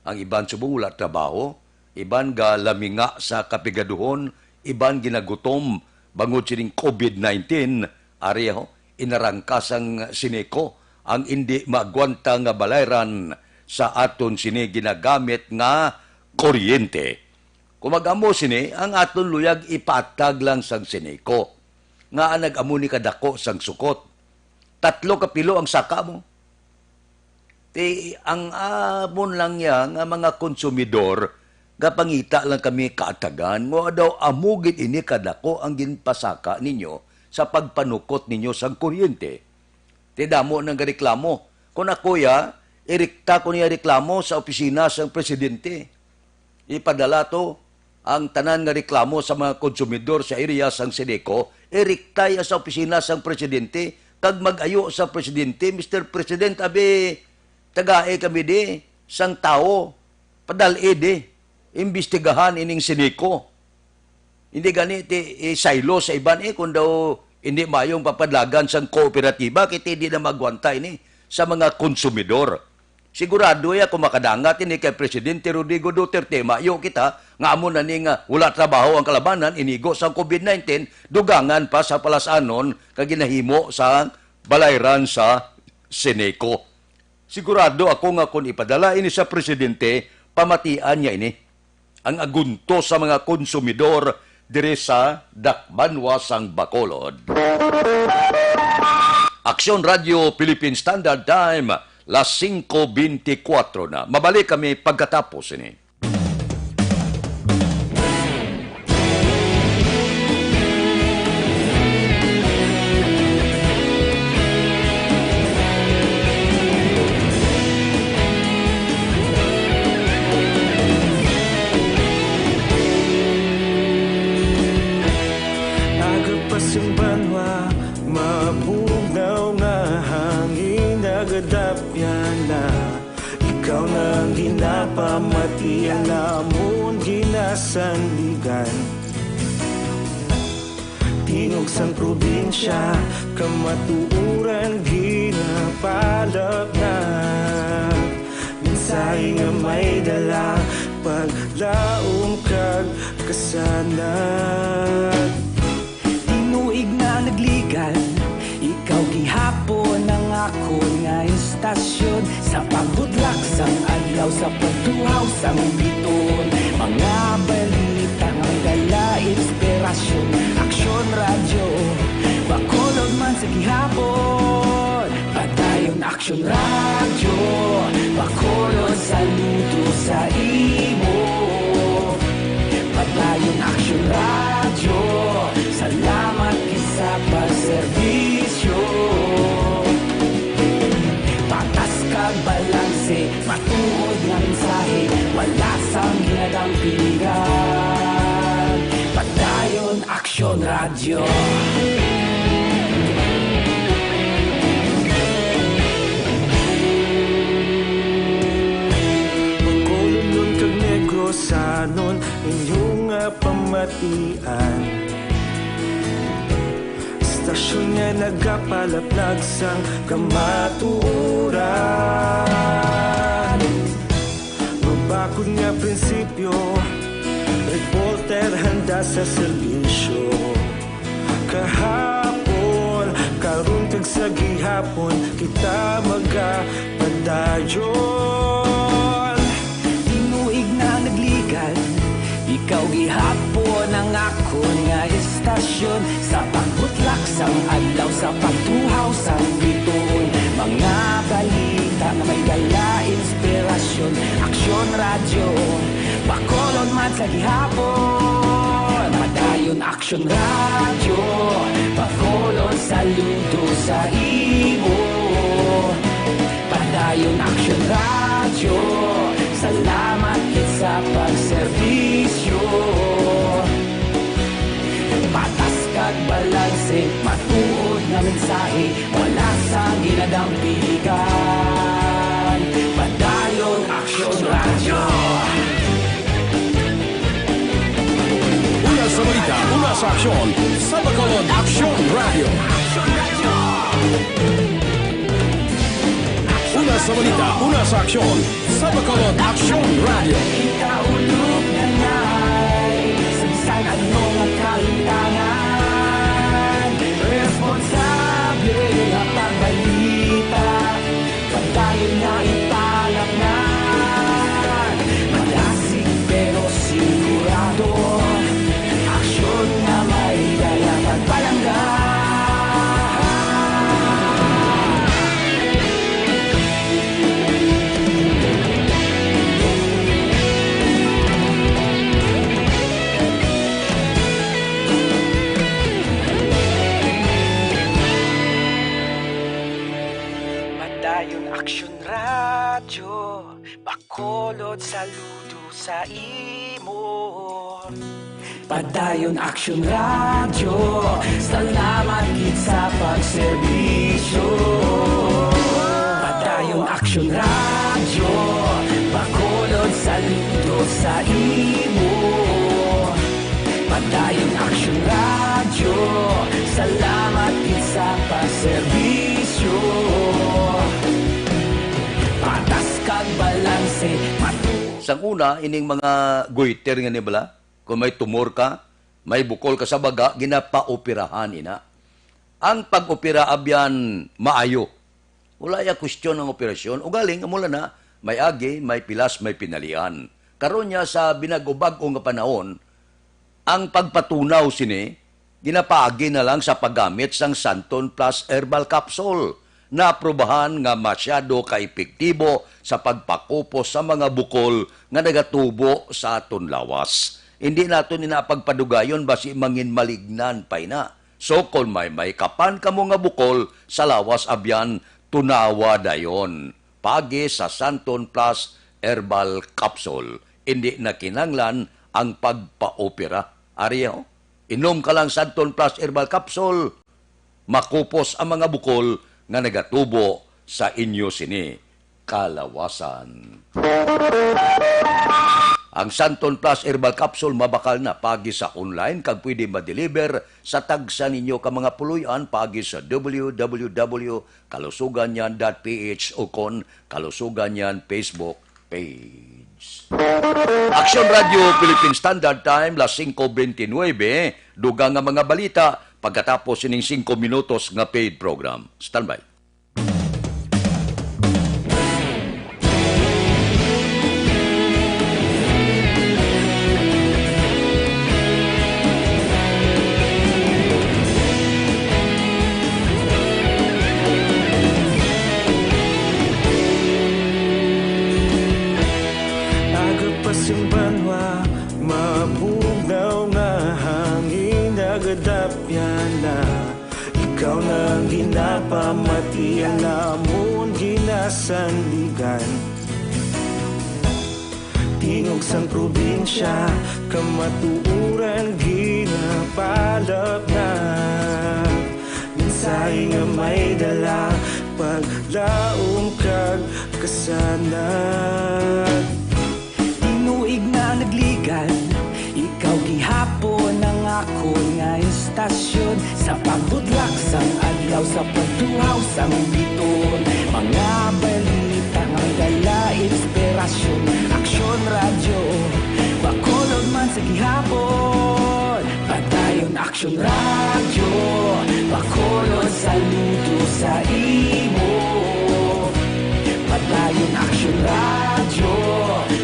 Ang iban subong wala trabaho, iban galaminga sa kapigaduhon, iban ginagutom bangod sining COVID nineteen, ari ho, inarangka sang Sineco ang indi maagwanta nga balayran sa aton sini ginagamit nga kuryente. Kung mag-amo sini, ang aton luyag ipatag lang sang Sineco, nga nag-amo ni kadako sang sukot. Tatlo ka pilo ang saka mo. Ti, ang amon lang ya nga mga konsumidor, gapangita lang kami kaatagan, nga daw amo gid ini kadako ang ginpasaka ninyo sa pagpanukot ninyo sang kuryente. Ti damo nang gareklamo. Kon ako ya, irikta ko niya reklamo sa opisina sang presidente. Ipadala to ang tanan nga reklamo sa mga konsumidor sa area sang Sineco, irikta ya sa opisina sang presidente, kag mag-ayo sa presidente, "Mister President, abi, tagai kami di sang tawo, padal-i di, imbestigahan ining Sineco." Hindi gani ti isaylo sa iban, eh, kung daw hindi mayong papadlagan sang kooperatiba, kay ti di na magwanta ini sa mga konsumidor. Sigurado ya kung makadangat ini kay Presidente Rodrigo Duterte, mayo kita nga amo na ni nga wala trabaho ang kalabanan, inigo sang COVID nineteen, dugangan pa sa palasanon kag ginahimo sa balayran sa Sineco. Sigurado ako nga kon ipadala ini sa presidente, pamatian niya ini. Ang agunto sa mga konsumidor diri sa Dakbanwa sang Bacolod. Aksyon Radio Philippine Standard Time, las singko bente kuwatro na. Mabalik kami pagkatapos ini. Aga pa sing banwa, mabugnaw nga hangin, nagadapyan na. Ikaw na ang ginapamati, ang amon ginasandigan. Tingog sang probinsya, kamatuoran ginapalabnag. Mensahe nga may dala, paglaom kag kasanag. Tinuig na nagligan, ikaw gihapon ang akon nga istasyon. Sa pagbutlak sang adlaw, sa pagtuhaw sang bituon, mga balita nga dala inspirasyon. Aksyon Radyo Bacolod man sa gihapon. Aksyon Radyo, Bacolod, saludo sa imo. Padayon Aksyon Radyo, salamat gid sa pagserbisyo. Patas kag balanse, matuod nga mensahe, wala sang ginadang piligan. Padayon Aksyon Radyo. Bacolodnon kag Negrosanon, inyo nga pamatian. Estasyon nga nagapalaplag sang kamatuoran. Mabakod nga prinsipyo, reporter handa sa serbisyo. Kahapon, karon kag sa gihapon, kita magapadayon. Tinuig na nagligan, ikaw gihapon ang akon nga estasyon. Sa pagbutlak sang adlaw, sa pagtuhaw sang bituon, mga balita nga may dala inspirasyon. Aksyon Radyo, Bacolod man sa gihapon. Padayon Aksyon Radyo, Bacolod, saludo sa imo. Padayon Aksyon Radyo, salamat gid sa pagserbisyo. Patas kag balanse, matuod nga mensahe, wala sa ginadang piligan. Padayon Aksyon Radyo. Una sa balita, una sa aksyon, sa Bacolod Aksyon Radyo. Una sa balita, una sa aksyon, sa Bacolod Aksyon Radyo. Ikaulog na ngay, sa bisan ano nga kalintangan, responsable nga pagbalita, padayon nga ipalatngan. Malasig pero sigurado, aksyon nga may dala pagpalangga. Padayon Aksyon Radyo, Bacolod, saludo sa imo. Padayon Aksyon Radyo, salamat gid sa pagserbisyo. Padayon Aksyon Radyo, Bacolod, saludo sa imo. Padayon Aksyon Radyo, salamat gid sa pagserbisyo. Patas kag balanse, matu- Sang una, ining mga goiter nga ni bala, kung may tumor ka, may bukol ka sa baga, ginapaoperahan ina. Ang pag-opera abyan maayo. Wala ya question ang operasyon. Ugaling, amo lang na, may agi, may pilas, may pinalian. Karon niya sa binag-o-bag-o nga panahon, ang pagpatunaw sini, ginapaagi na lang sa paggamit sang Santon Plus Herbal Capsule. Naaprubahan nga masyado ka epektibo sa pagpakupos sa mga bukol nga nagatubo sa aton lawas. Hindi naton ina pagpadugayon basi mangin malignan pa ina. So, kon may, may kapan kamo nga bukol sa lawas, abyan, tunawa dayon. Paagi sa Santon Plus Herbal Capsule. Hindi na kinahanglan ang pagpaopera. Ari, oh. Inom ka lang Santon Plus Herbal Capsule, makupos ang mga bukol nga nagatubo sa inyo sini kalawasan. Ang Santon Plus Herbal Capsule mabakal na paagi sa online kag pwede ma-deliver sa tagsa ninyo ka mga puloy-an paagi sa w w w kalusugan niyan dot p h o kon Kalusugan niyan Facebook page. Aksyon Radio Philippine Standard Time, las singko bente nuebe, dugang nga mga balita, pagkatapos sining singko minutos nga paid program. Standby. Ikaw na ang ginapamati, ang namon ginasandigan. Tingog sang probinsya, kamatuoran ginapalapnag. Mensahe nga may dala, paglaom kag kasanag. Tinuig nga nagligan, ikaw gihapon ang akon nga istasyon. Sa pagbutlak sang adlaw, sa pagtuhaw sang biton, mga balita nga may dala inspirasyon. Aksyon Radyo, Bacolod man sa gihapon. Padayon Aksyon Radyo, Bacolod, saludo sa imo. Padayon Aksyon Radyo,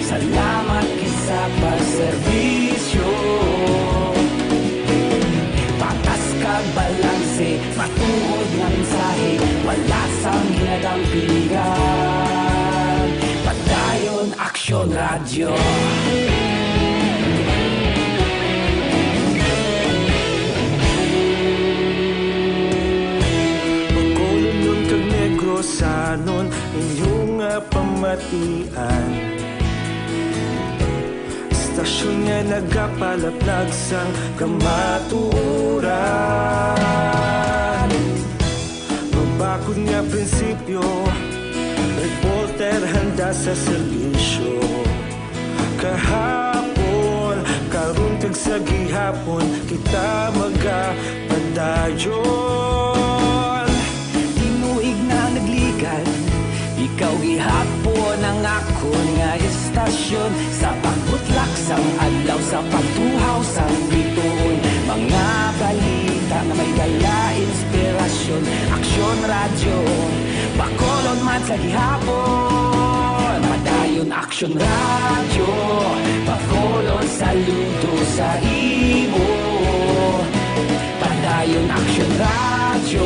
salamat gid sa pagserbisyo. Patas kag balanse, matuod nga mensahe, wala sang ginadampigan. Padayon Aksyon Radyo. Bacolodnon kag Negrosanon, inyo nga pamatian. Istasyon nga nagapalaplag sang kamatuoran. Mabakod nga prinsipyo, reporter handa sa serbisyo. Kahapon, karon kag sa gihapon, kita magapadayon. Tinuig na nagligan, ikaw gihapon ang akon nga istasyon. Sa pagbutlak sang adlaw, sa pagtuhaw sang bituon, mga balita nga may dala inspirasyon. Aksyon Radyo, Bacolod man sa gihapon. Padayon Aksyon Radyo, Bacolod, saludo sa imo. Padayon Aksyon Radyo,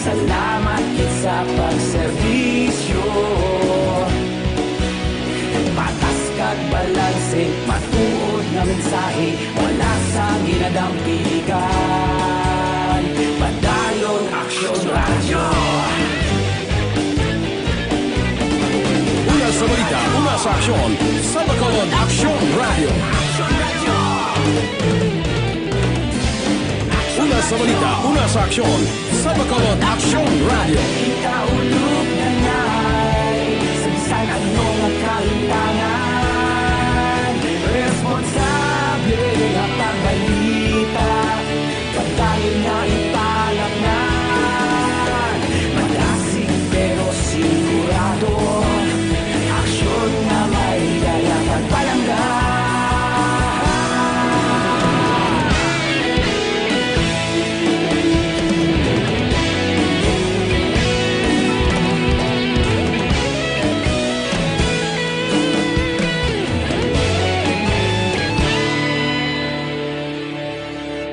salamat gid sa pagserbisyo. Patas kag balanse, matuod nga mensahe, wala sang ginadampigan. Padayon Aksyon Radyo. Una sa balita, una sa aksyon, sa Bacolod Aksyon Radyo. Una sa balita, una sa aksyon, sa Bacolod Aksyon Radyo. Ikaulog na nay, sa bisan ano nga kahitangan, responsable nga pagbalita. Padayon na ipalapngan, madasig pero sigurado. Aksyon nga may dala pagpalangga.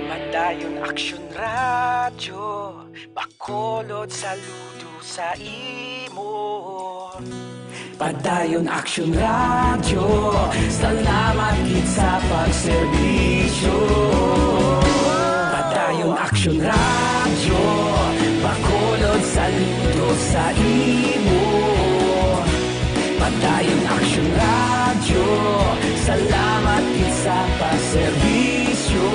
Padayon Aksyon Radyo, Bacolod, saludo sa imo. Padayon Aksyon Radyo, salamat gid sa pagserbisyo. Padayon Aksyon Radyo, Bacolod, saludo sa imo. Padayon Aksyon Radyo, salamat gid sa pagserbisyo.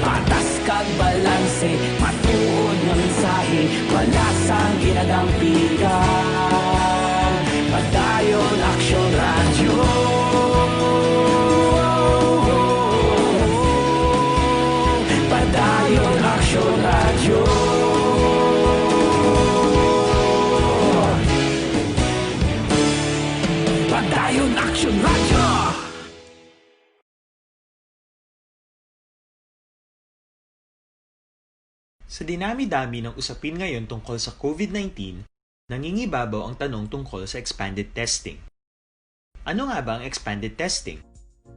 Patas kag balanse, matuod nga mensahe, wala sang ginadampigan. Padayon Aksyon Radyo. Padayon Aksyon Radyo. Padayon Aksyon Radyo. Sa dinami-dami ng usapin ngayon tungkol sa COVID nineteen, nangingibabaw ang tanong tungkol sa expanded testing. Ano nga ba ang expanded testing?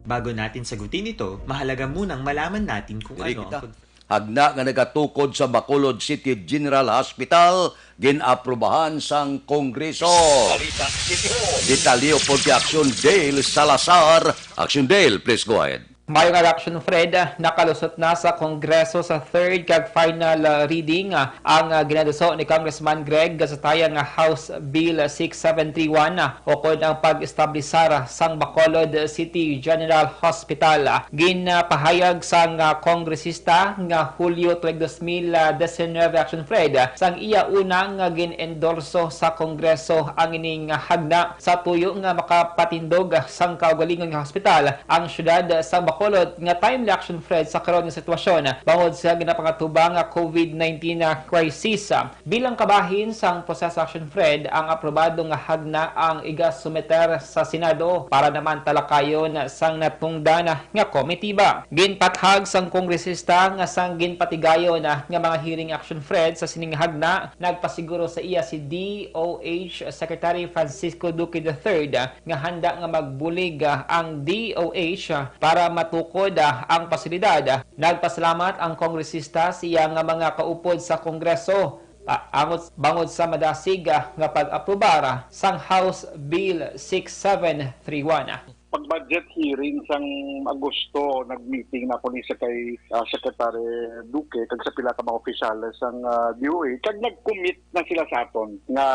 Bago natin sagutin ito, mahalaga munang malaman natin kung Diri ano ang kita. Kon- Hagna nga nagatukod sa Bacolod City General Hospital, gin-aprubahan sang Kongreso. Balita City Hall. Detalye pod kay Action Dale Salazar. Action Dale, please go ahead. Maayong aga, Action Fred. Nakalusot na sa Kongreso sa third kag final, ah, reading, ah, ang, ah, ginaduso ni Congressman Greg Gasataya nga House Bill six seven three one, ah, ukon ang pag-establisar sang Bacolod City General Hospital. Ah, ginpahayag sang, ah, kongresista nga Hulyo tuig dos mil diecinuebe, Action Fred, ah, sang iya una nga gin-endorso sa Kongreso ang ining hagna sa tuyo nga makapatindog sang kaugalingon nga hospital ang siyudad sa Bacolod nga timely, Action Fred, sa karon nga sitwasyon bangod sa ginapangatubang nga COVID nineteen crisis. Bilang kabahin sang proseso, Action Fred, ang aprobado nga hagna ang igasumiter sa Senado para naman talakayon sang natungdan nga komitiba. Ginpathag sang kongresista nga sang ginpatigayon nga mga hearing, Action Fred, sa sining hagna, nagpasiguro sa iya si D O H Secretary Francisco Duque the third nga handa nga magbulig, ah, ang D O H, ah, para matukod, ah, ang pasilidad. Nagpasalamat ang kongresista sa iya nga mga kaupod sa Kongreso, ah, angot, bangod sa madasig, ah, nga pag-aprobar, ah, sang House Bill six seven three one. Pag budget hearing sang Agosto, nag-meeting na ako ni sa kay, ah, Secretary Duque kag sa pila ka mga opisyales sang, ah, D O H, kag nag-commit na sila sa aton nga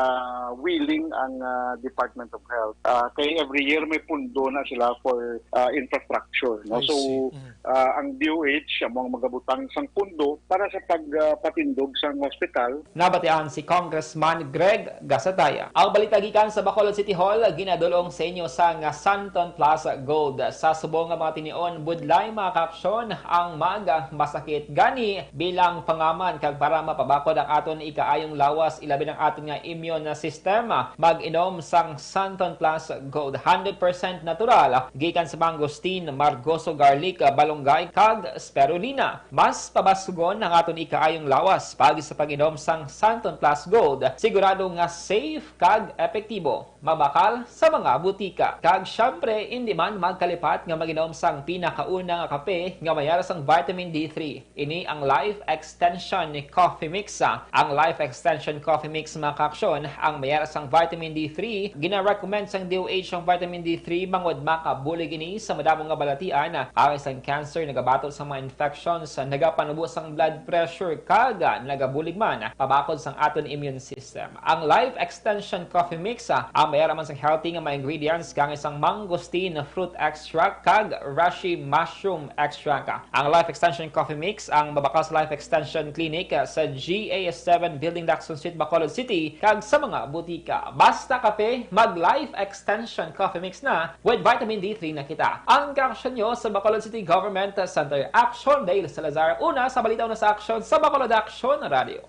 willing ang, ah, Department of Health. Ah, kay every year may pundo na sila for, ah, infrastructure, no? I So, see. Mm. ah, ang D O H amo ang magabutang sang pundo para sa pag, ah, patindog sang hospital. Nabatian si Congressman Greg Gasataya. Ang balita gikan sa Bacolod City Hall, ginadul-ong sa inyo sang Santon Plus Gold. Sa subong nga mga tinion, budlay, mga kaaksyon, ang mag masakit. Gani, bilang pangaman kag para mapabakod ang aton ikaayong lawas, ilabi ang aton nga immune system, mag-inom sang Santon Plus Gold, hundred percent natural, gikan sa mangosteen, margoso, garlic, balunggay, kag spirulina. Mas pabasugon ang aton ikaayong lawas paagi sa pag-inom sang Santon Plus Gold. Sigurado nga safe kag epektibo. Mabakal sa mga butika. Kag syempre, indi man magkalipat nga mag-inom sang pinakauna nga kape nga mayara sang vitamin D three. Ini ang Life Extension Coffee Mix. Ang Life Extension Coffee Mix, mga kaaksyon, ang mayara sang vitamin D three. Gina-recommend sang D O H ang vitamin D three bangod makabulig ini sa madamo nga balatian, kaangay sang cancer, nagabato sa mga infections, nagapanubo sang blood pressure, kag nagabulig man pabakod sang aton immune system. Ang Life Extension Coffee Mix, ah, ang mayara man sang healthy nga mga ingredients, kaangay sang mangosteen fruit extract kag reishi mushroom extract. Ang Life Extension Coffee Mix ang mabakal sa Life Extension Clinic, ah, sa G A seven Building, Lacson Street, Bacolod City, kag sa mga butika. Basta kape, mag Life Extension Coffee Mix na, with vitamin D three na kita. Ang kaaksyon nyo sa Bacolod City Government Center. Action, Dale Salazar. Una sa balita, una sa aksyon sa Bacolod Action Radio.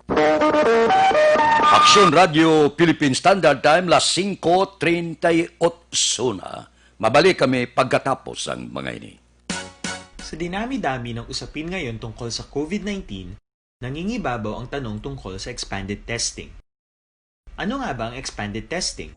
Aksyon Radio Philippine Standard Time, las singko treinta y ocho na. Mabalik kami pagkatapos sang mga ini. Sa dinami-dami ng usapin ngayon tungkol sa COVID nineteen, nangingibabaw ang tanong tungkol sa expanded testing. Ano nga ba ang expanded testing?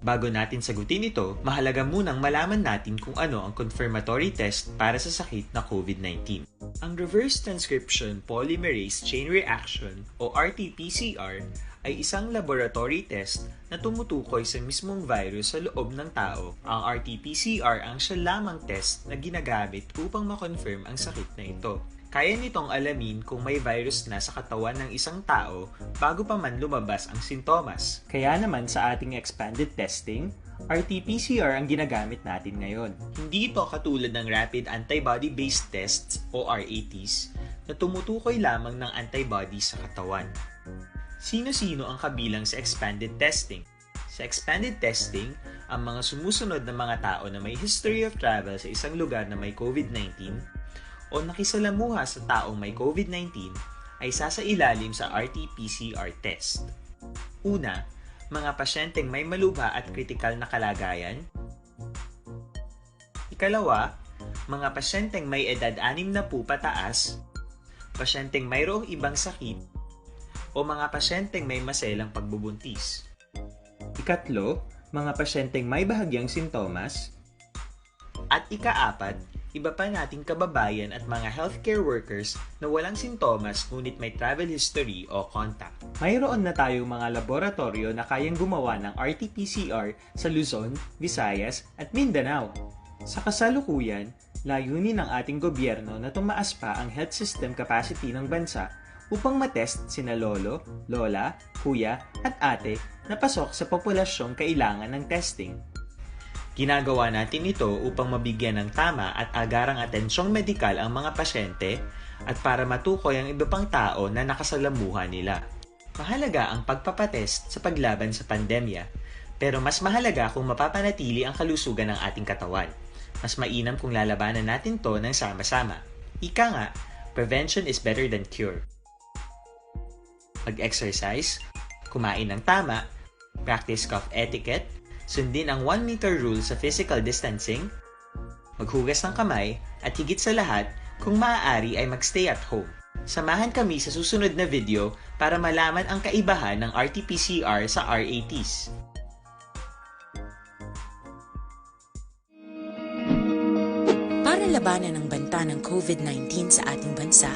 Bago natin sagutin ito, mahalaga munang malaman natin kung ano ang confirmatory test para sa sakit na COVID nineteen. Ang reverse transcription polymerase chain reaction o R T P C R ay isang laboratory test na tumutukoy sa mismong virus sa loob ng tao. Ang R T P C R ang siya lamang test na ginagamit upang ma-confirm ang sakit na ito. Kaya nitong alamin kung may virus na sa katawan ng isang tao bago pa man lumabas ang sintomas. Kaya naman sa ating expanded testing, R T P C R ang ginagamit natin ngayon. Hindi ito katulad ng rapid antibody-based tests o R A Ts na tumutukoy lamang ng antibodies sa katawan. Sino-sino ang kabilang sa expanded testing? Sa expanded testing, ang mga sumusunod na mga tao na may history of travel sa isang lugar na may COVID nineteen o nakisalamuha sa taong may COVID nineteen ay sasailalim sa R T P C R test. Una, mga pasyenteng may malubha at kritikal na kalagayan. Ikalawa, mga pasyenteng may edad anim na pupataas, pasyenteng mayroong ibang sakit, o mga pasyenteng may maselang pagbubuntis. Ikatlo, mga pasyenteng may bahagyang sintomas. At ikaapat, iba pa nating kababayan at mga healthcare workers na walang sintomas ngunit may travel history o contact. Mayroon na tayong mga laboratoryo na kayang gumawa ng R T P C R sa Luzon, Visayas, at Mindanao. Sa kasalukuyan, Layunin ng ating gobyerno na tumaas pa ang health system capacity ng bansa upang matest sina lolo, lola, kuya, at ate na pasok sa populasyong kailangan ng testing. Ginagawa natin ito upang mabigyan ng tama at agarang atensyong medikal ang mga pasyente at para matukoy ang iba pang tao na nakasalamuha nila. Mahalaga ang pagpapatest sa paglaban sa pandemya, pero mas mahalaga kung mapapanatili ang kalusugan ng ating katawan. Mas mainam kung lalabanan natin 'to ng sama-sama. Ika nga, prevention is better than cure. Mag-exercise, kumain ng tama, practice cough etiquette, sundin ang one meter rule sa physical distancing, maghugas ng kamay, at higit sa lahat, kung maaari ay mag-stay at home. Samahan kami sa susunod na video para malaman ang kaibahan ng R T P C R sa R A Ts. Para labanan ang banta ng COVID nineteen sa ating bansa,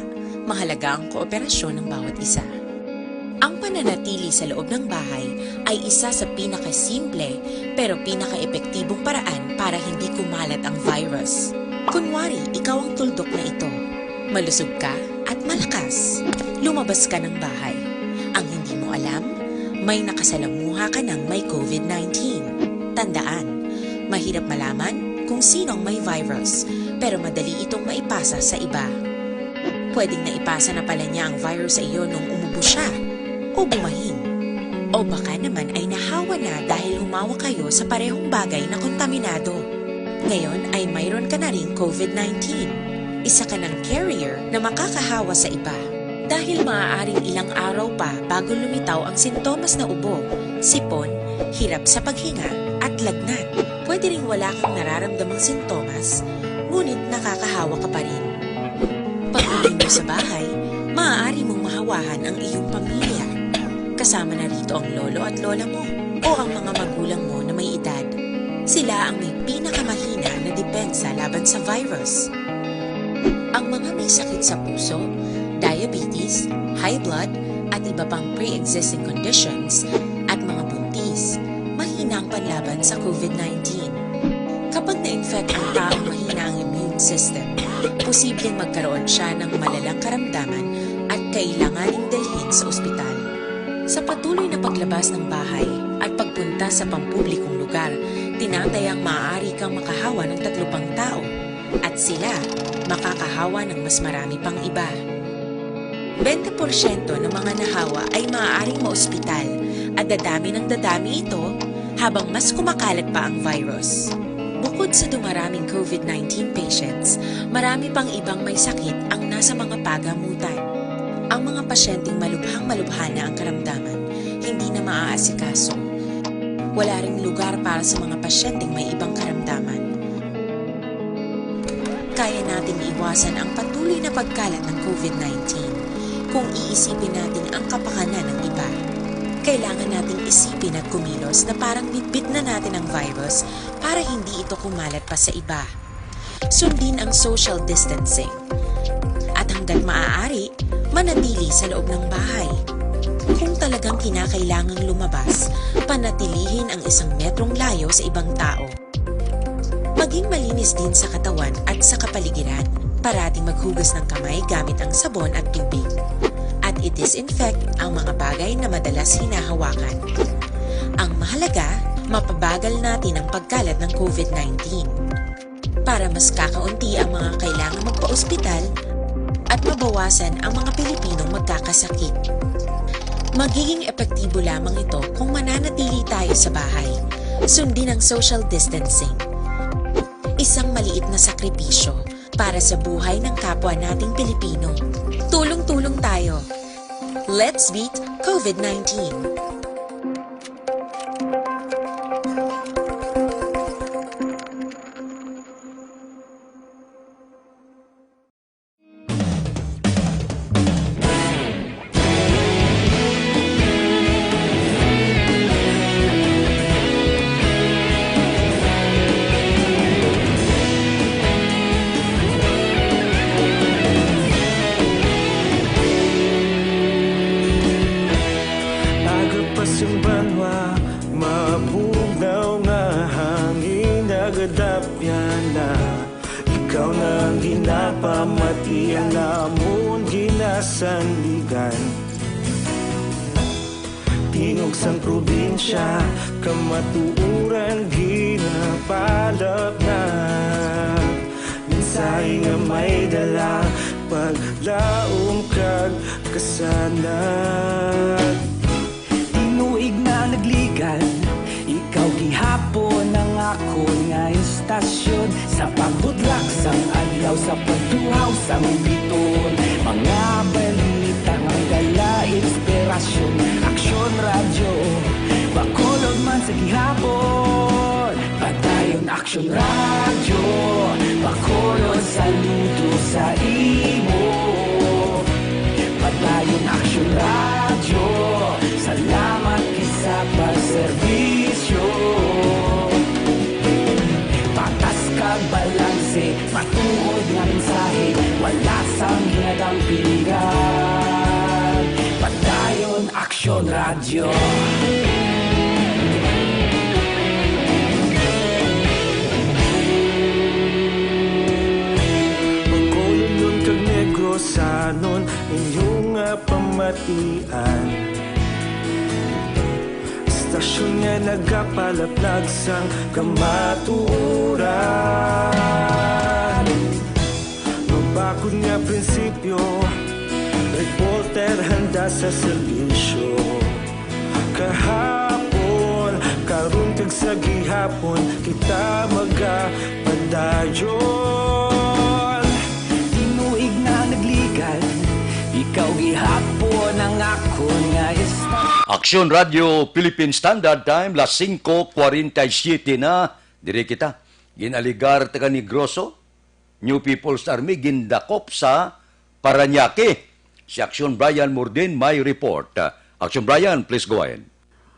mahalaga ang kooperasyon ng bawat isa. Ang pananatili sa loob ng bahay ay isa sa pinakasimple pero pinakaepektibong paraan para hindi kumalat ang virus. Kunwari, ikaw ang tuldok na ito. Malusog ka at malakas. Lumabas ka ng bahay. Ang hindi mo alam, may nakasalamuha ka ng may COVID nineteen. Tandaan, mahirap malaman kung sino ang may virus, pero madali itong maipasa sa iba. Pwedeng naipasa na pala niya ang virus sa iyo nung umubo siya o bumahin. O baka naman ay nahawa na dahil humawak kayo sa parehong bagay na kontaminado. Ngayon ay mayroon ka na ring COVID nineteen. Isa ka ng carrier na makakahawa sa iba. Dahil maaaring ilang araw pa bago lumitaw ang sintomas na ubo, sipon, hirap sa paghinga, at lagnat. Pwede ring wala kang nararamdamang sintomas, ngunit nakakahawa ka pa rin. Pag-uwi mo sa bahay, maaari mong mahawahan ang iyong pamilya. Kasama na rito ang lolo at lola mo o ang mga magulang mo na may edad. Sila ang may pinakamahina na depensa laban sa virus. Ang mga may sakit sa puso, diabetes, high blood, at iba pang pre-existing conditions, at mga buntis, mahina ang panlaban sa COVID nineteen. Kapag na-infect ang taong mahina ang immune system, posibleng magkaroon siya ng malalang karamdaman at kailanganing dalhin sa ospital. Sa patuloy na paglabas ng bahay at pagpunta sa pampublikong lugar, tinatayang maaari kang makahawa ng tatlo pang tao at sila makakahawa ng mas marami pang iba. Bente porsyento ng mga nahawa ay maaaring maospital at dadami ng dadami ito habang mas kumakalat pa ang virus. Bukod sa dumaraming COVID nineteen patients, marami pang ibang may sakit ang nasa mga pagamutan. Ang mga pasyenteng malubhang-malubha na ang karamdaman, hindi na maaasikaso. Wala ring lugar para sa mga pasyenteng may ibang karamdaman. Kaya nating iwasan ang patuloy na pagkalat ng COVID nineteen kung iisipin natin ang kapakanan ng iba. Kailangan nating isipin at kumilos na parang bitbit na natin ang virus para hindi ito kumalat pa sa iba. Sundin ang social distancing. At hanggat maaari, manatili sa loob ng bahay. Kung talagang kinakailangang lumabas, panatilihin ang isang metrong layo sa ibang tao. Maging malinis din sa katawan at sa kapaligiran. Parating maghugas ng kamay gamit ang sabon at tubig. At i-disinfect ang mga bagay na madalas hinahawakan. Ang mahalaga, mapabagal natin ang pagkalat ng COVID nineteen. Para mas kakaunti ang mga kailangang magpa-ospital at mabawasan ang mga Pilipinong magkakasakit. Magiging epektibo lamang ito kung mananatili tayo sa bahay. Sundin ang social distancing. Isang maliit na sakripisyo para sa buhay ng kapwa nating Pilipino. Tulong-tulong tayo. Let's beat COVID nineteen. Napamati ang amon ginasandigan. Tingog sang probinsya, kamatuoran ginapalapnag. Mensahe nga may dala, paglaom kag kasanag. Tinuig na nagligan, ikaw gihapon ang akon nga istasyon. Sa pagbudlak sang adlaw, sa pagtuhaw sang biton, mga balita nga dala inspirasyon. Aksyon Radyo, Bacolod man sa gihapon. Padayon Aksyon Radyo, Bacolod, saludo sa imo. Padayon Aksyon Radyo, salamat gid sa pagserbisyo. Patas kag balanse, matuod nga mensahe, wala sang ginadampigan. Padayon Aksyon Radyo. Bacolodnon kag Negrosanon, inyo nga pamatian. Istasyon nga nagapalaplag sang kamatuoran. Mabakod nga prinsipyo, reporter handa sa serbisyo. Kahapon, karon kag sa gihapon, kita magapadayon. Tinuig na nagligan, ikaw gihapon ang akon nga istasyon. Aksyon Radyo Philippine Standard Time, las singko kwarenta y siyete na. Diri kita, ginaligar taga Negroso, New People's Army gindakop sa Parañaque. Si Aksyon Brian Mordin may report. Aksyon Brian, please go ahead.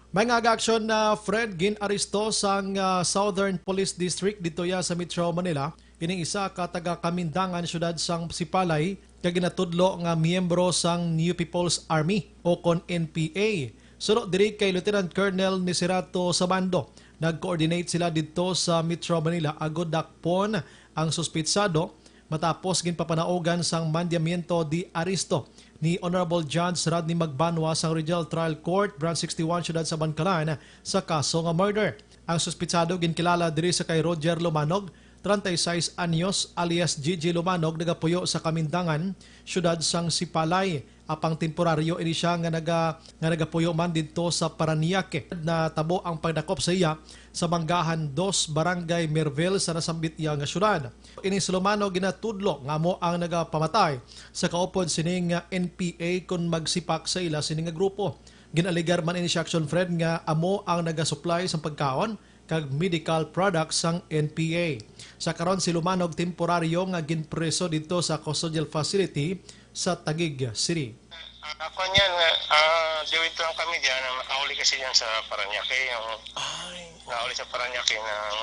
May nga aga-aksyon na Fred gin-aristo sang, ah, Southern Police District didto ya sa Metro Manila. Kini isa ka taga Kamindangan, siyudad sang Sipalay, kag ginatudlo nga miyembro sang New People's Army o kon N P A. Suno diri kay Lieutenant Colonel Nicerato Sabando, nag-coordinate sila didto sa Metro Manila agod dakpon ang suspitsado matapos ginpapanaugan sang mandamiento de arresto ni Honorable Judge Rodney Magbanua sang Regional Trial Court, Branch sixty-one, Siyudad sa Bangkalan, sa kaso nga murder. Ang suspitsado ginkilala diri sa kay Roger Lumanog, treinta y seis anyos, alias Gigi Lumanog, nagapuyo sa Kamindangan, siyudad sang Sipalay. Apang temporaryo ini siya nga naga-, nga nagapuyo man didto sa Parañaque. Natabo ang pagdakop sa iya sa Manggahan dos, Barangay Mirville, sa nasambit iya nga syudad. Ini si Lumano ginatudlo nga amo ang nagapamatay sa kaupod sining N P A kon magsipak sa ila sini nga grupo. Gin-alegar man ini si Action Fred nga amo ang nagasuplay sang pagkaon kag medical products sang N P A. Sa karon, si Lumanog temporaryo nga ginpreso didto sa custodial facility sa Taguig City. Ah, kwan yan, ah, ah, duwento lang kami dyan. Ang nakauli kasi dyan sa Parañaque, yung Ay, nakauli sa Parañaque ng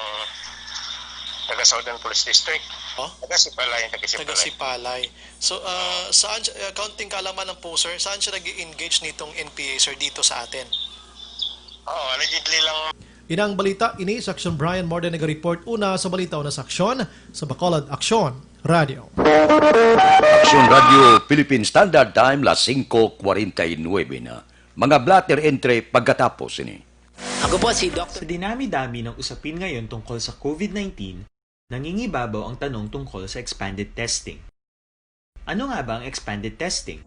taga Southern Police District. Oh? Taga Sipalay, taga Taga Sipalay. Sipalay. So, ah, saan siya, ah, kaunting kaalaman lang po, sir, saan siya nag-i-engage nitong N P A, sir, dito sa atin? Oo, allegedly lang. Inang balita ini sa Aksyon Brian Morden nag-report una sa balita una sa Aksyon sa Bacolod Aksyon Radio. Aksyon Radio Philippine Standard Time, las singko kwarenta y nuebe na. Mga blotter entre pagkatapos ini. Ako po si Doctor Sa dinami-dami ng usapin ngayon tungkol sa COVID nineteen, nangingibabaw ang tanong tungkol sa expanded testing. Ano nga ba ang expanded testing?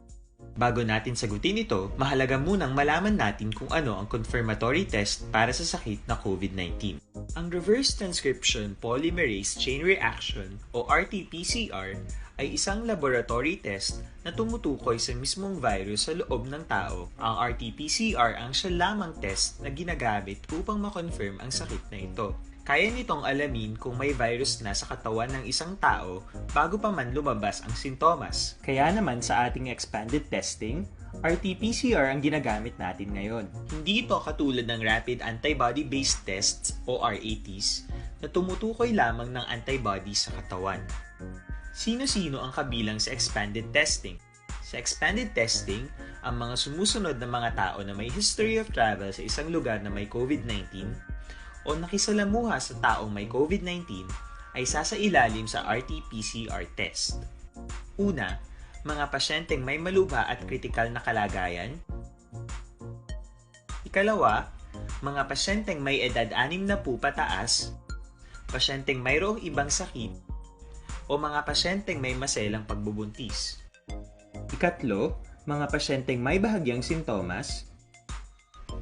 Bago natin sagutin ito, mahalaga munang malaman natin kung ano ang confirmatory test para sa sakit na COVID nineteen. Ang reverse transcription polymerase chain reaction o R T P C R ay isang laboratory test na tumutukoy sa mismong virus sa loob ng tao. Ang R T P C R ang siya lamang test na ginagamit upang ma-confirm ang sakit na ito. Kaya nitong alamin kung may virus na sa katawan ng isang tao bago pa man lumabas ang sintomas. Kaya naman sa ating expanded testing, R T P C R ang ginagamit natin ngayon. Hindi ito katulad ng rapid antibody-based tests o R A Ts na tumutukoy lamang ng antibody sa katawan. Sino-sino ang kabilang sa expanded testing? Sa expanded testing, ang mga sumusunod na mga tao na may history of travel sa isang lugar na may COVID nineteen o nakisalamuha sa taong may COVID nineteen ay sasailalim sa R T P C R test. Una, mga pasyenteng may malubha at kritikal na kalagayan. Ikalawa, mga pasyenteng may edad anim na po pataas, pasyenteng mayroong ibang sakit, o mga pasyenteng may maselang pagbubuntis. Ikatlo, mga pasyenteng may bahagyang sintomas.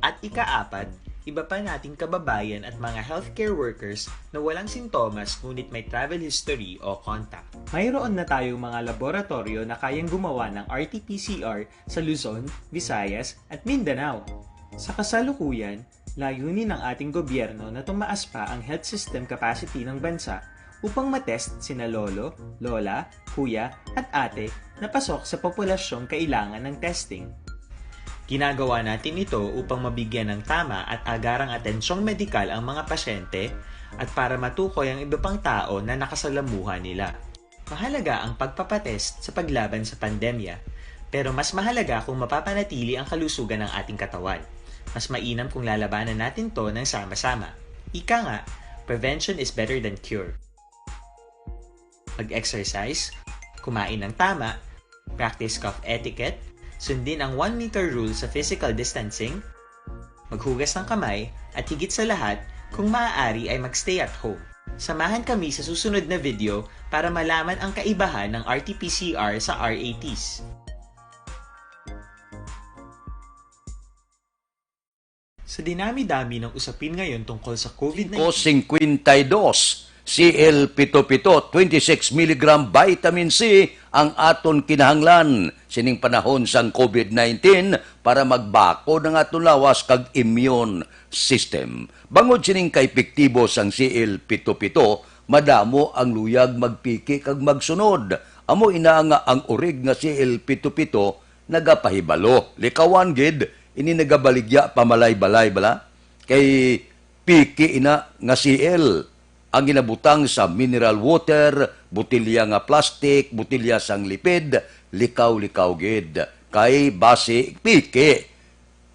At ikaapat, iba pa nating kababayan at mga healthcare workers na walang sintomas ngunit may travel history o contact. Mayroon na tayong mga laboratoryo na kayang gumawa ng R T P C R sa Luzon, Visayas, at Mindanao. Sa kasalukuyan, layunin ng ating gobyerno na tumaas pa ang health system capacity ng bansa upang matest sina lolo, lola, kuya, at ate na pasok sa populasyong kailangan ng testing. Ginagawa natin ito upang mabigyan ng tama at agarang atensyong medikal ang mga pasyente at para matukoy ang iba pang tao na nakasalamuha nila. Mahalaga ang pagpapatest sa paglaban sa pandemya, pero mas mahalaga kung mapapanatili ang kalusugan ng ating katawan. Mas mainam kung lalabanan natin to ng sama-sama. Ika nga, prevention is better than cure. Mag-exercise, kumain ng tama, practice cough etiquette, sundin ang one meter rule sa physical distancing, maghugas ng kamay, at higit sa lahat, kung maaari ay mag-stay at home. Samahan kami sa susunod na video para malaman ang kaibahan ng R T P C R sa R A Ts. Sa dinami-dami ng usapin ngayon tungkol sa COVID nineteen, Ko singkwenta y dos, C L pito pito, twenty-six milligram vitamin C ang aton kinahanglan sining panahon sang COVID nineteen para magbakod ang aton lawas kag immune system. Bangod sining kaepektibo sang C L pito pito, madamo ang luyag magpiki kag magsunod. Amo ina nga ang urig nga C L pito pito nagapahibalo. Likawan gid, ini nagabaligya pa malay-balay bala. Kay piki ina nga C L ang ginabutang sa mineral water, botelya nga plastic, botelya sang lipid, likaw-likaw gid. Kay basi piki.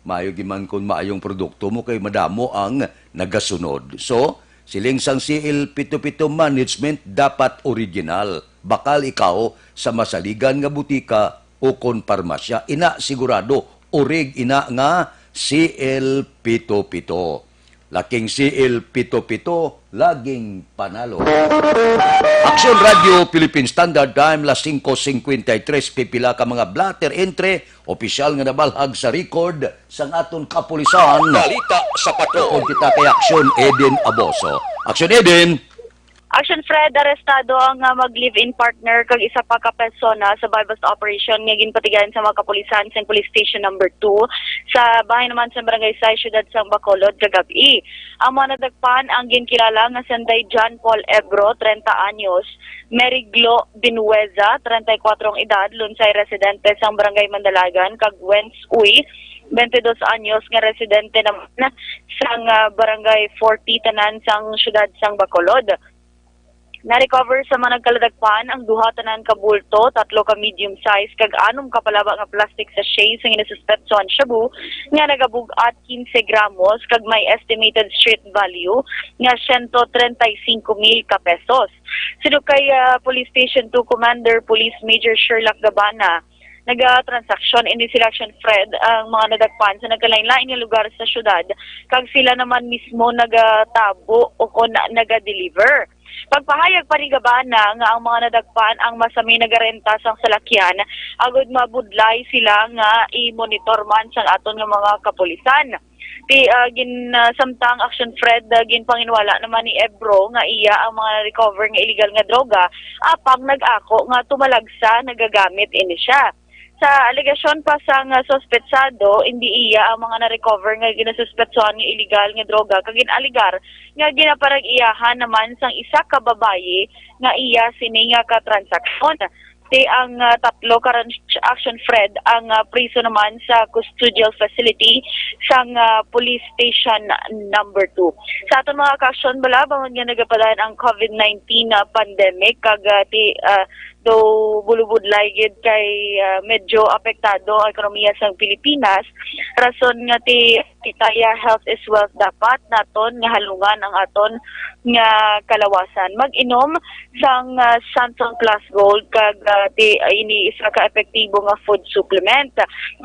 Maayo gid man kun maayong produkto mo kay madamo ang nagasunod. So, siling sang C L pito pito management, dapat original. Bakal ikaw sa masaligan nga butika o kon parmasya. Ina sigurado, urig ina nga C L pito pito. Laking C L pito pito, laging panalo. Aksyon Radio Philippine Standard Time, las singko singkwenta y tres, pipila ka mga blotter entry, opisyal nga nabalhag sa record sang aton kapulisan. Balita sa Patrol. Kon kita kay Aksyon Eden Aboso. Aksyon Eden! Action Fred, arestado ang, ah, mag-live-in partner kag isa pa ka persona sa buy-bust operation nga ginpatigayon sa mga kapulisan sa Police Station Number Two sa bahin naman sa Barangay Sais, Siyudad sang Bacolod, kagab-i. Ang mga nadakpan ang ginkilala nga sanday John Paul Ebro, treinta anyos, Mary Glo Binueza, treinta y cuatro ang edad, lunsay residente sang Barangay Mandalagan, kag Wens Uy, twenty-dos anyos, nga residente naman sang, ah, Barangay Forty, tanan sang siyudad sang Bacolod. Na-recover sa mga nagkaladakpan ang duha tanan ka bulto, tatlo ka medium size, kag anom ka palaba nga plastic sachet sa ginasuspetsohan shabu nga nagabug-at quince gramos kag may estimated street value nga siyento treinta y cinco mil ka pesos. Sinuno kay, ah, Police Station Two Commander Police Major Sherlock Gabana, nagatransaksyon ini sila, Action Fred, ang mga nadakpan sa nagkalain-lain nga lugar sa syudad, kag sila naman mismo nagatabo o kon naga-deliver. Pagpahayag pa ni Gabana nga ang mga nadakpan ang masami nagarenta sang salakyan agod mabudlay sila nga i-monitor man sang aton nga mga kapulisan. Ti, ah, gin, ah, samtang Action Fred, ah, ginpanginwala naman ni Ebro nga iya ang mga na-recover nga illegal nga droga, apang nag-ako nga tumalagsa nagagamit ini siya. Sa alegasyon pa sang, ah, suspetsado, indi iya ang mga na-recover nga ginasuspetsohan nga illegal nga droga kag gin-alegar nga ginaparag-iyahan naman sang isa ka babayi nga iya sini nga katransaksyon. Ti ang, ah, tatlo karon, Action Fred, ang, ah, priso naman sa custodial facility sang, ah, Police Station Number Two. Sa aton mga kaaksyon bala, bangod nga nagapadayon ang COVID nineteen na pandemic, kag, ah, ti, ah, Though bulubudlay gid kay, ah, medyo apektado ang ekonomiya sa Pilipinas, rason nga ti, ti kaya health is wealth, dapat naton nga halungan ang aton nga kalawasan. Mag-inom sang, ah, Santon Plus Gold kag, ah, ti, ah, ini isa ka epektibo nga food supplement.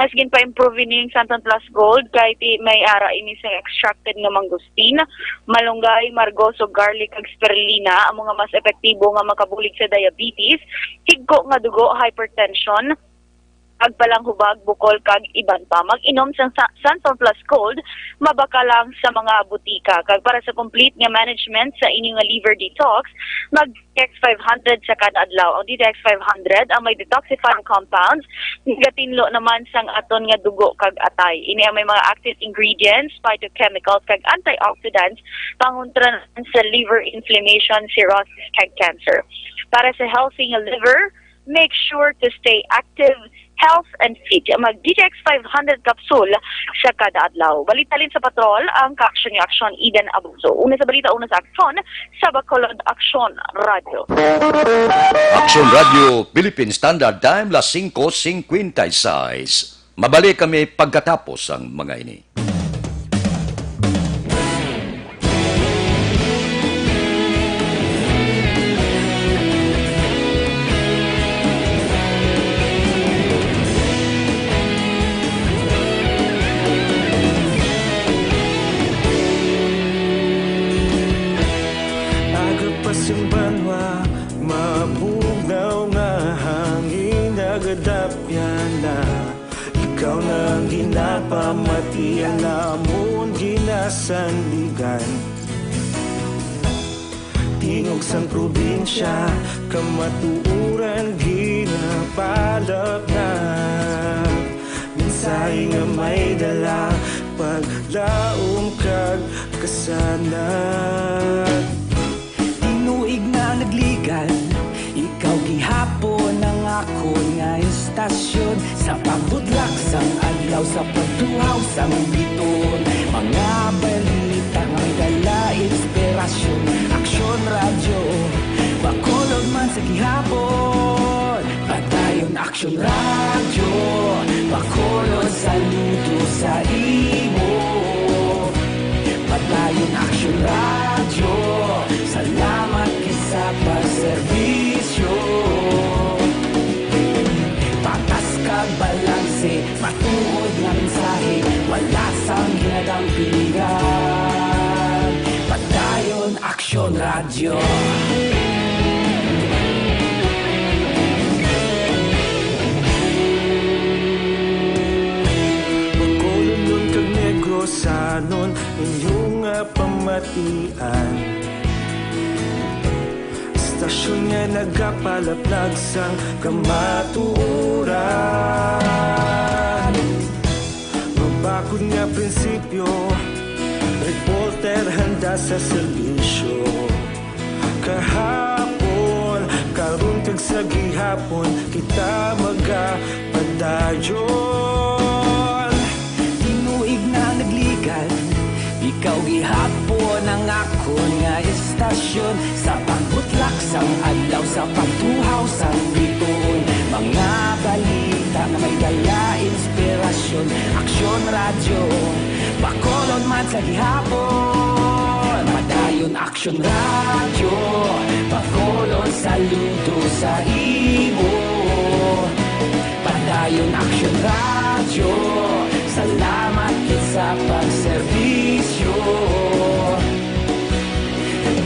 Mas ginpa-improve ini ang Santon Plus Gold kay ti may ara ini sa extracted nga mangosteen, malunggay, margoso, garlic, kag spirulina, amo nga mas epektibo nga makabulig sa diabetes, higko nga dugo, hypertension, pagpalanghubag, bukol, kag iban pa. Mag-inom sang sa-, Santon Plus Gold, mabakal lang sa mga butika. Kag para sa complete nga management sa inyo nga liver detox, mag X five hundred sa kada adlaw. Ang D T X five hundred ang may detoxifying compounds, nagatinlo naman sang aton nga dugo kag atay. Ini ang may mga active ingredients, phytochemicals, kag antioxidants, pangontra sa liver inflammation, cirrhosis, kag cancer. Para sa healthy nga liver, make sure to stay active, health, and fit. Mag D T X five hundred capsule sa kada adlaw. Balita halin sa patrol, ang kaaksyon ni Aksyon, Eden Abuso. Una sa balita, una sa aksyon, sa Bacolod Aksyon Radio. Aksyon Radio, Philippine Standard Time, las singko singkwenta y seis. Mabalik kami pagkatapos sang mga ini. Aga pa sing banwa, mabugnaw nga hangin, nagadapyan na. Ikaw na ang ginapamati, ang amon ginasandigan. Tingog sang probinsya, kamatuoran ginapalapnag. Mensahe nga may dala, paglaom kag kasanag. Tinuig na nagligan, ikaw gihapon ang akon nga istasyon. Sa pagbutlak sang adlaw, sa pagtuhaw sang bituon, mga balita nga may dala inspirasyon. Aksyon Radyo, Bacolod man sa gihapon. Padayon Aksyon Radyo, Bacolod, saludo sa imo. Padayon Aksyon Radyo, salamat gid sa pagserbisyo. Patas kag balanse, matuod nga mensahe, wala sang ginadampigan. Padayon Aksyon Radyo. Bacolodnon kag Negrosanon, inyo nga pamatian. Istasyon nga nagapalaplag sang kamatuoran. Mabakod nga prinsipyo, reporter handa sa serbisyo. Kahapon, karon, kag sa gihapon, kita magapadayon. Tinuig na nagligan, ikaw gihapon ang akon nga istasyon. Sa pagbutlak sang adlaw, sa pagtuhaw sang bituon, mga balita nga may dala inspirasyon. Aksyon Radyo, Bacolod man sa gihapon. Padayon Aksyon Radyo, Bacolod, saludo sa imo. Padayon Aksyon Radyo, salamat gid sa pagserbisyo.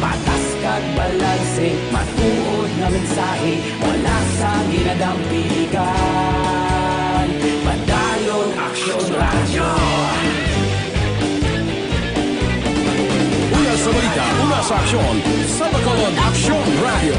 Patas kag balanse, matuod nga mensahe, wala sang ginadampigan. Padayon Aksyon Radyo. Una sa balita, una sa aksyon, sa Bacolod Aksyon Radyo.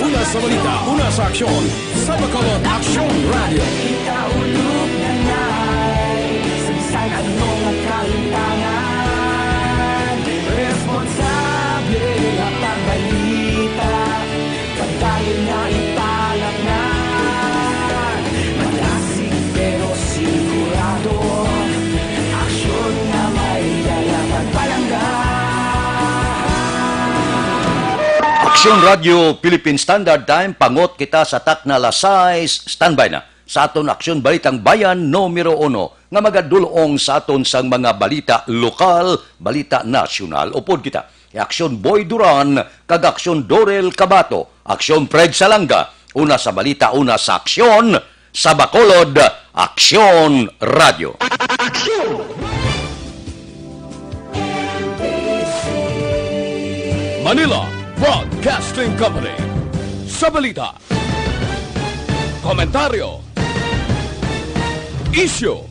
Una sa balita, una sa aksyon, sa Bacolod Aksyon Radyo. Kita ulog na nay, sa bisan ano nga kalimtangan, responsable nga pagbalita. Padayon nga ipalapngan, malasig pero sigurado. Aksyon nga may dala pagpalangga. Aksyon Radio Philippine Standard Time, pangot kita sa takna alas sais, standby na sa aton Aksyon Balitang Bayan numero uno nga magadulong sa aton sang mga balita lokal, balita nasyonal. Upod kita, Aksyon Boy Duran kag Aksyon Dorel Kabato, Aksyon Fred Salanga, una sa balita, una sa aksyon, sa Bacolod, Aksyon Radio. Manila Broadcasting Company. Sa balita, komentaryo, isyu,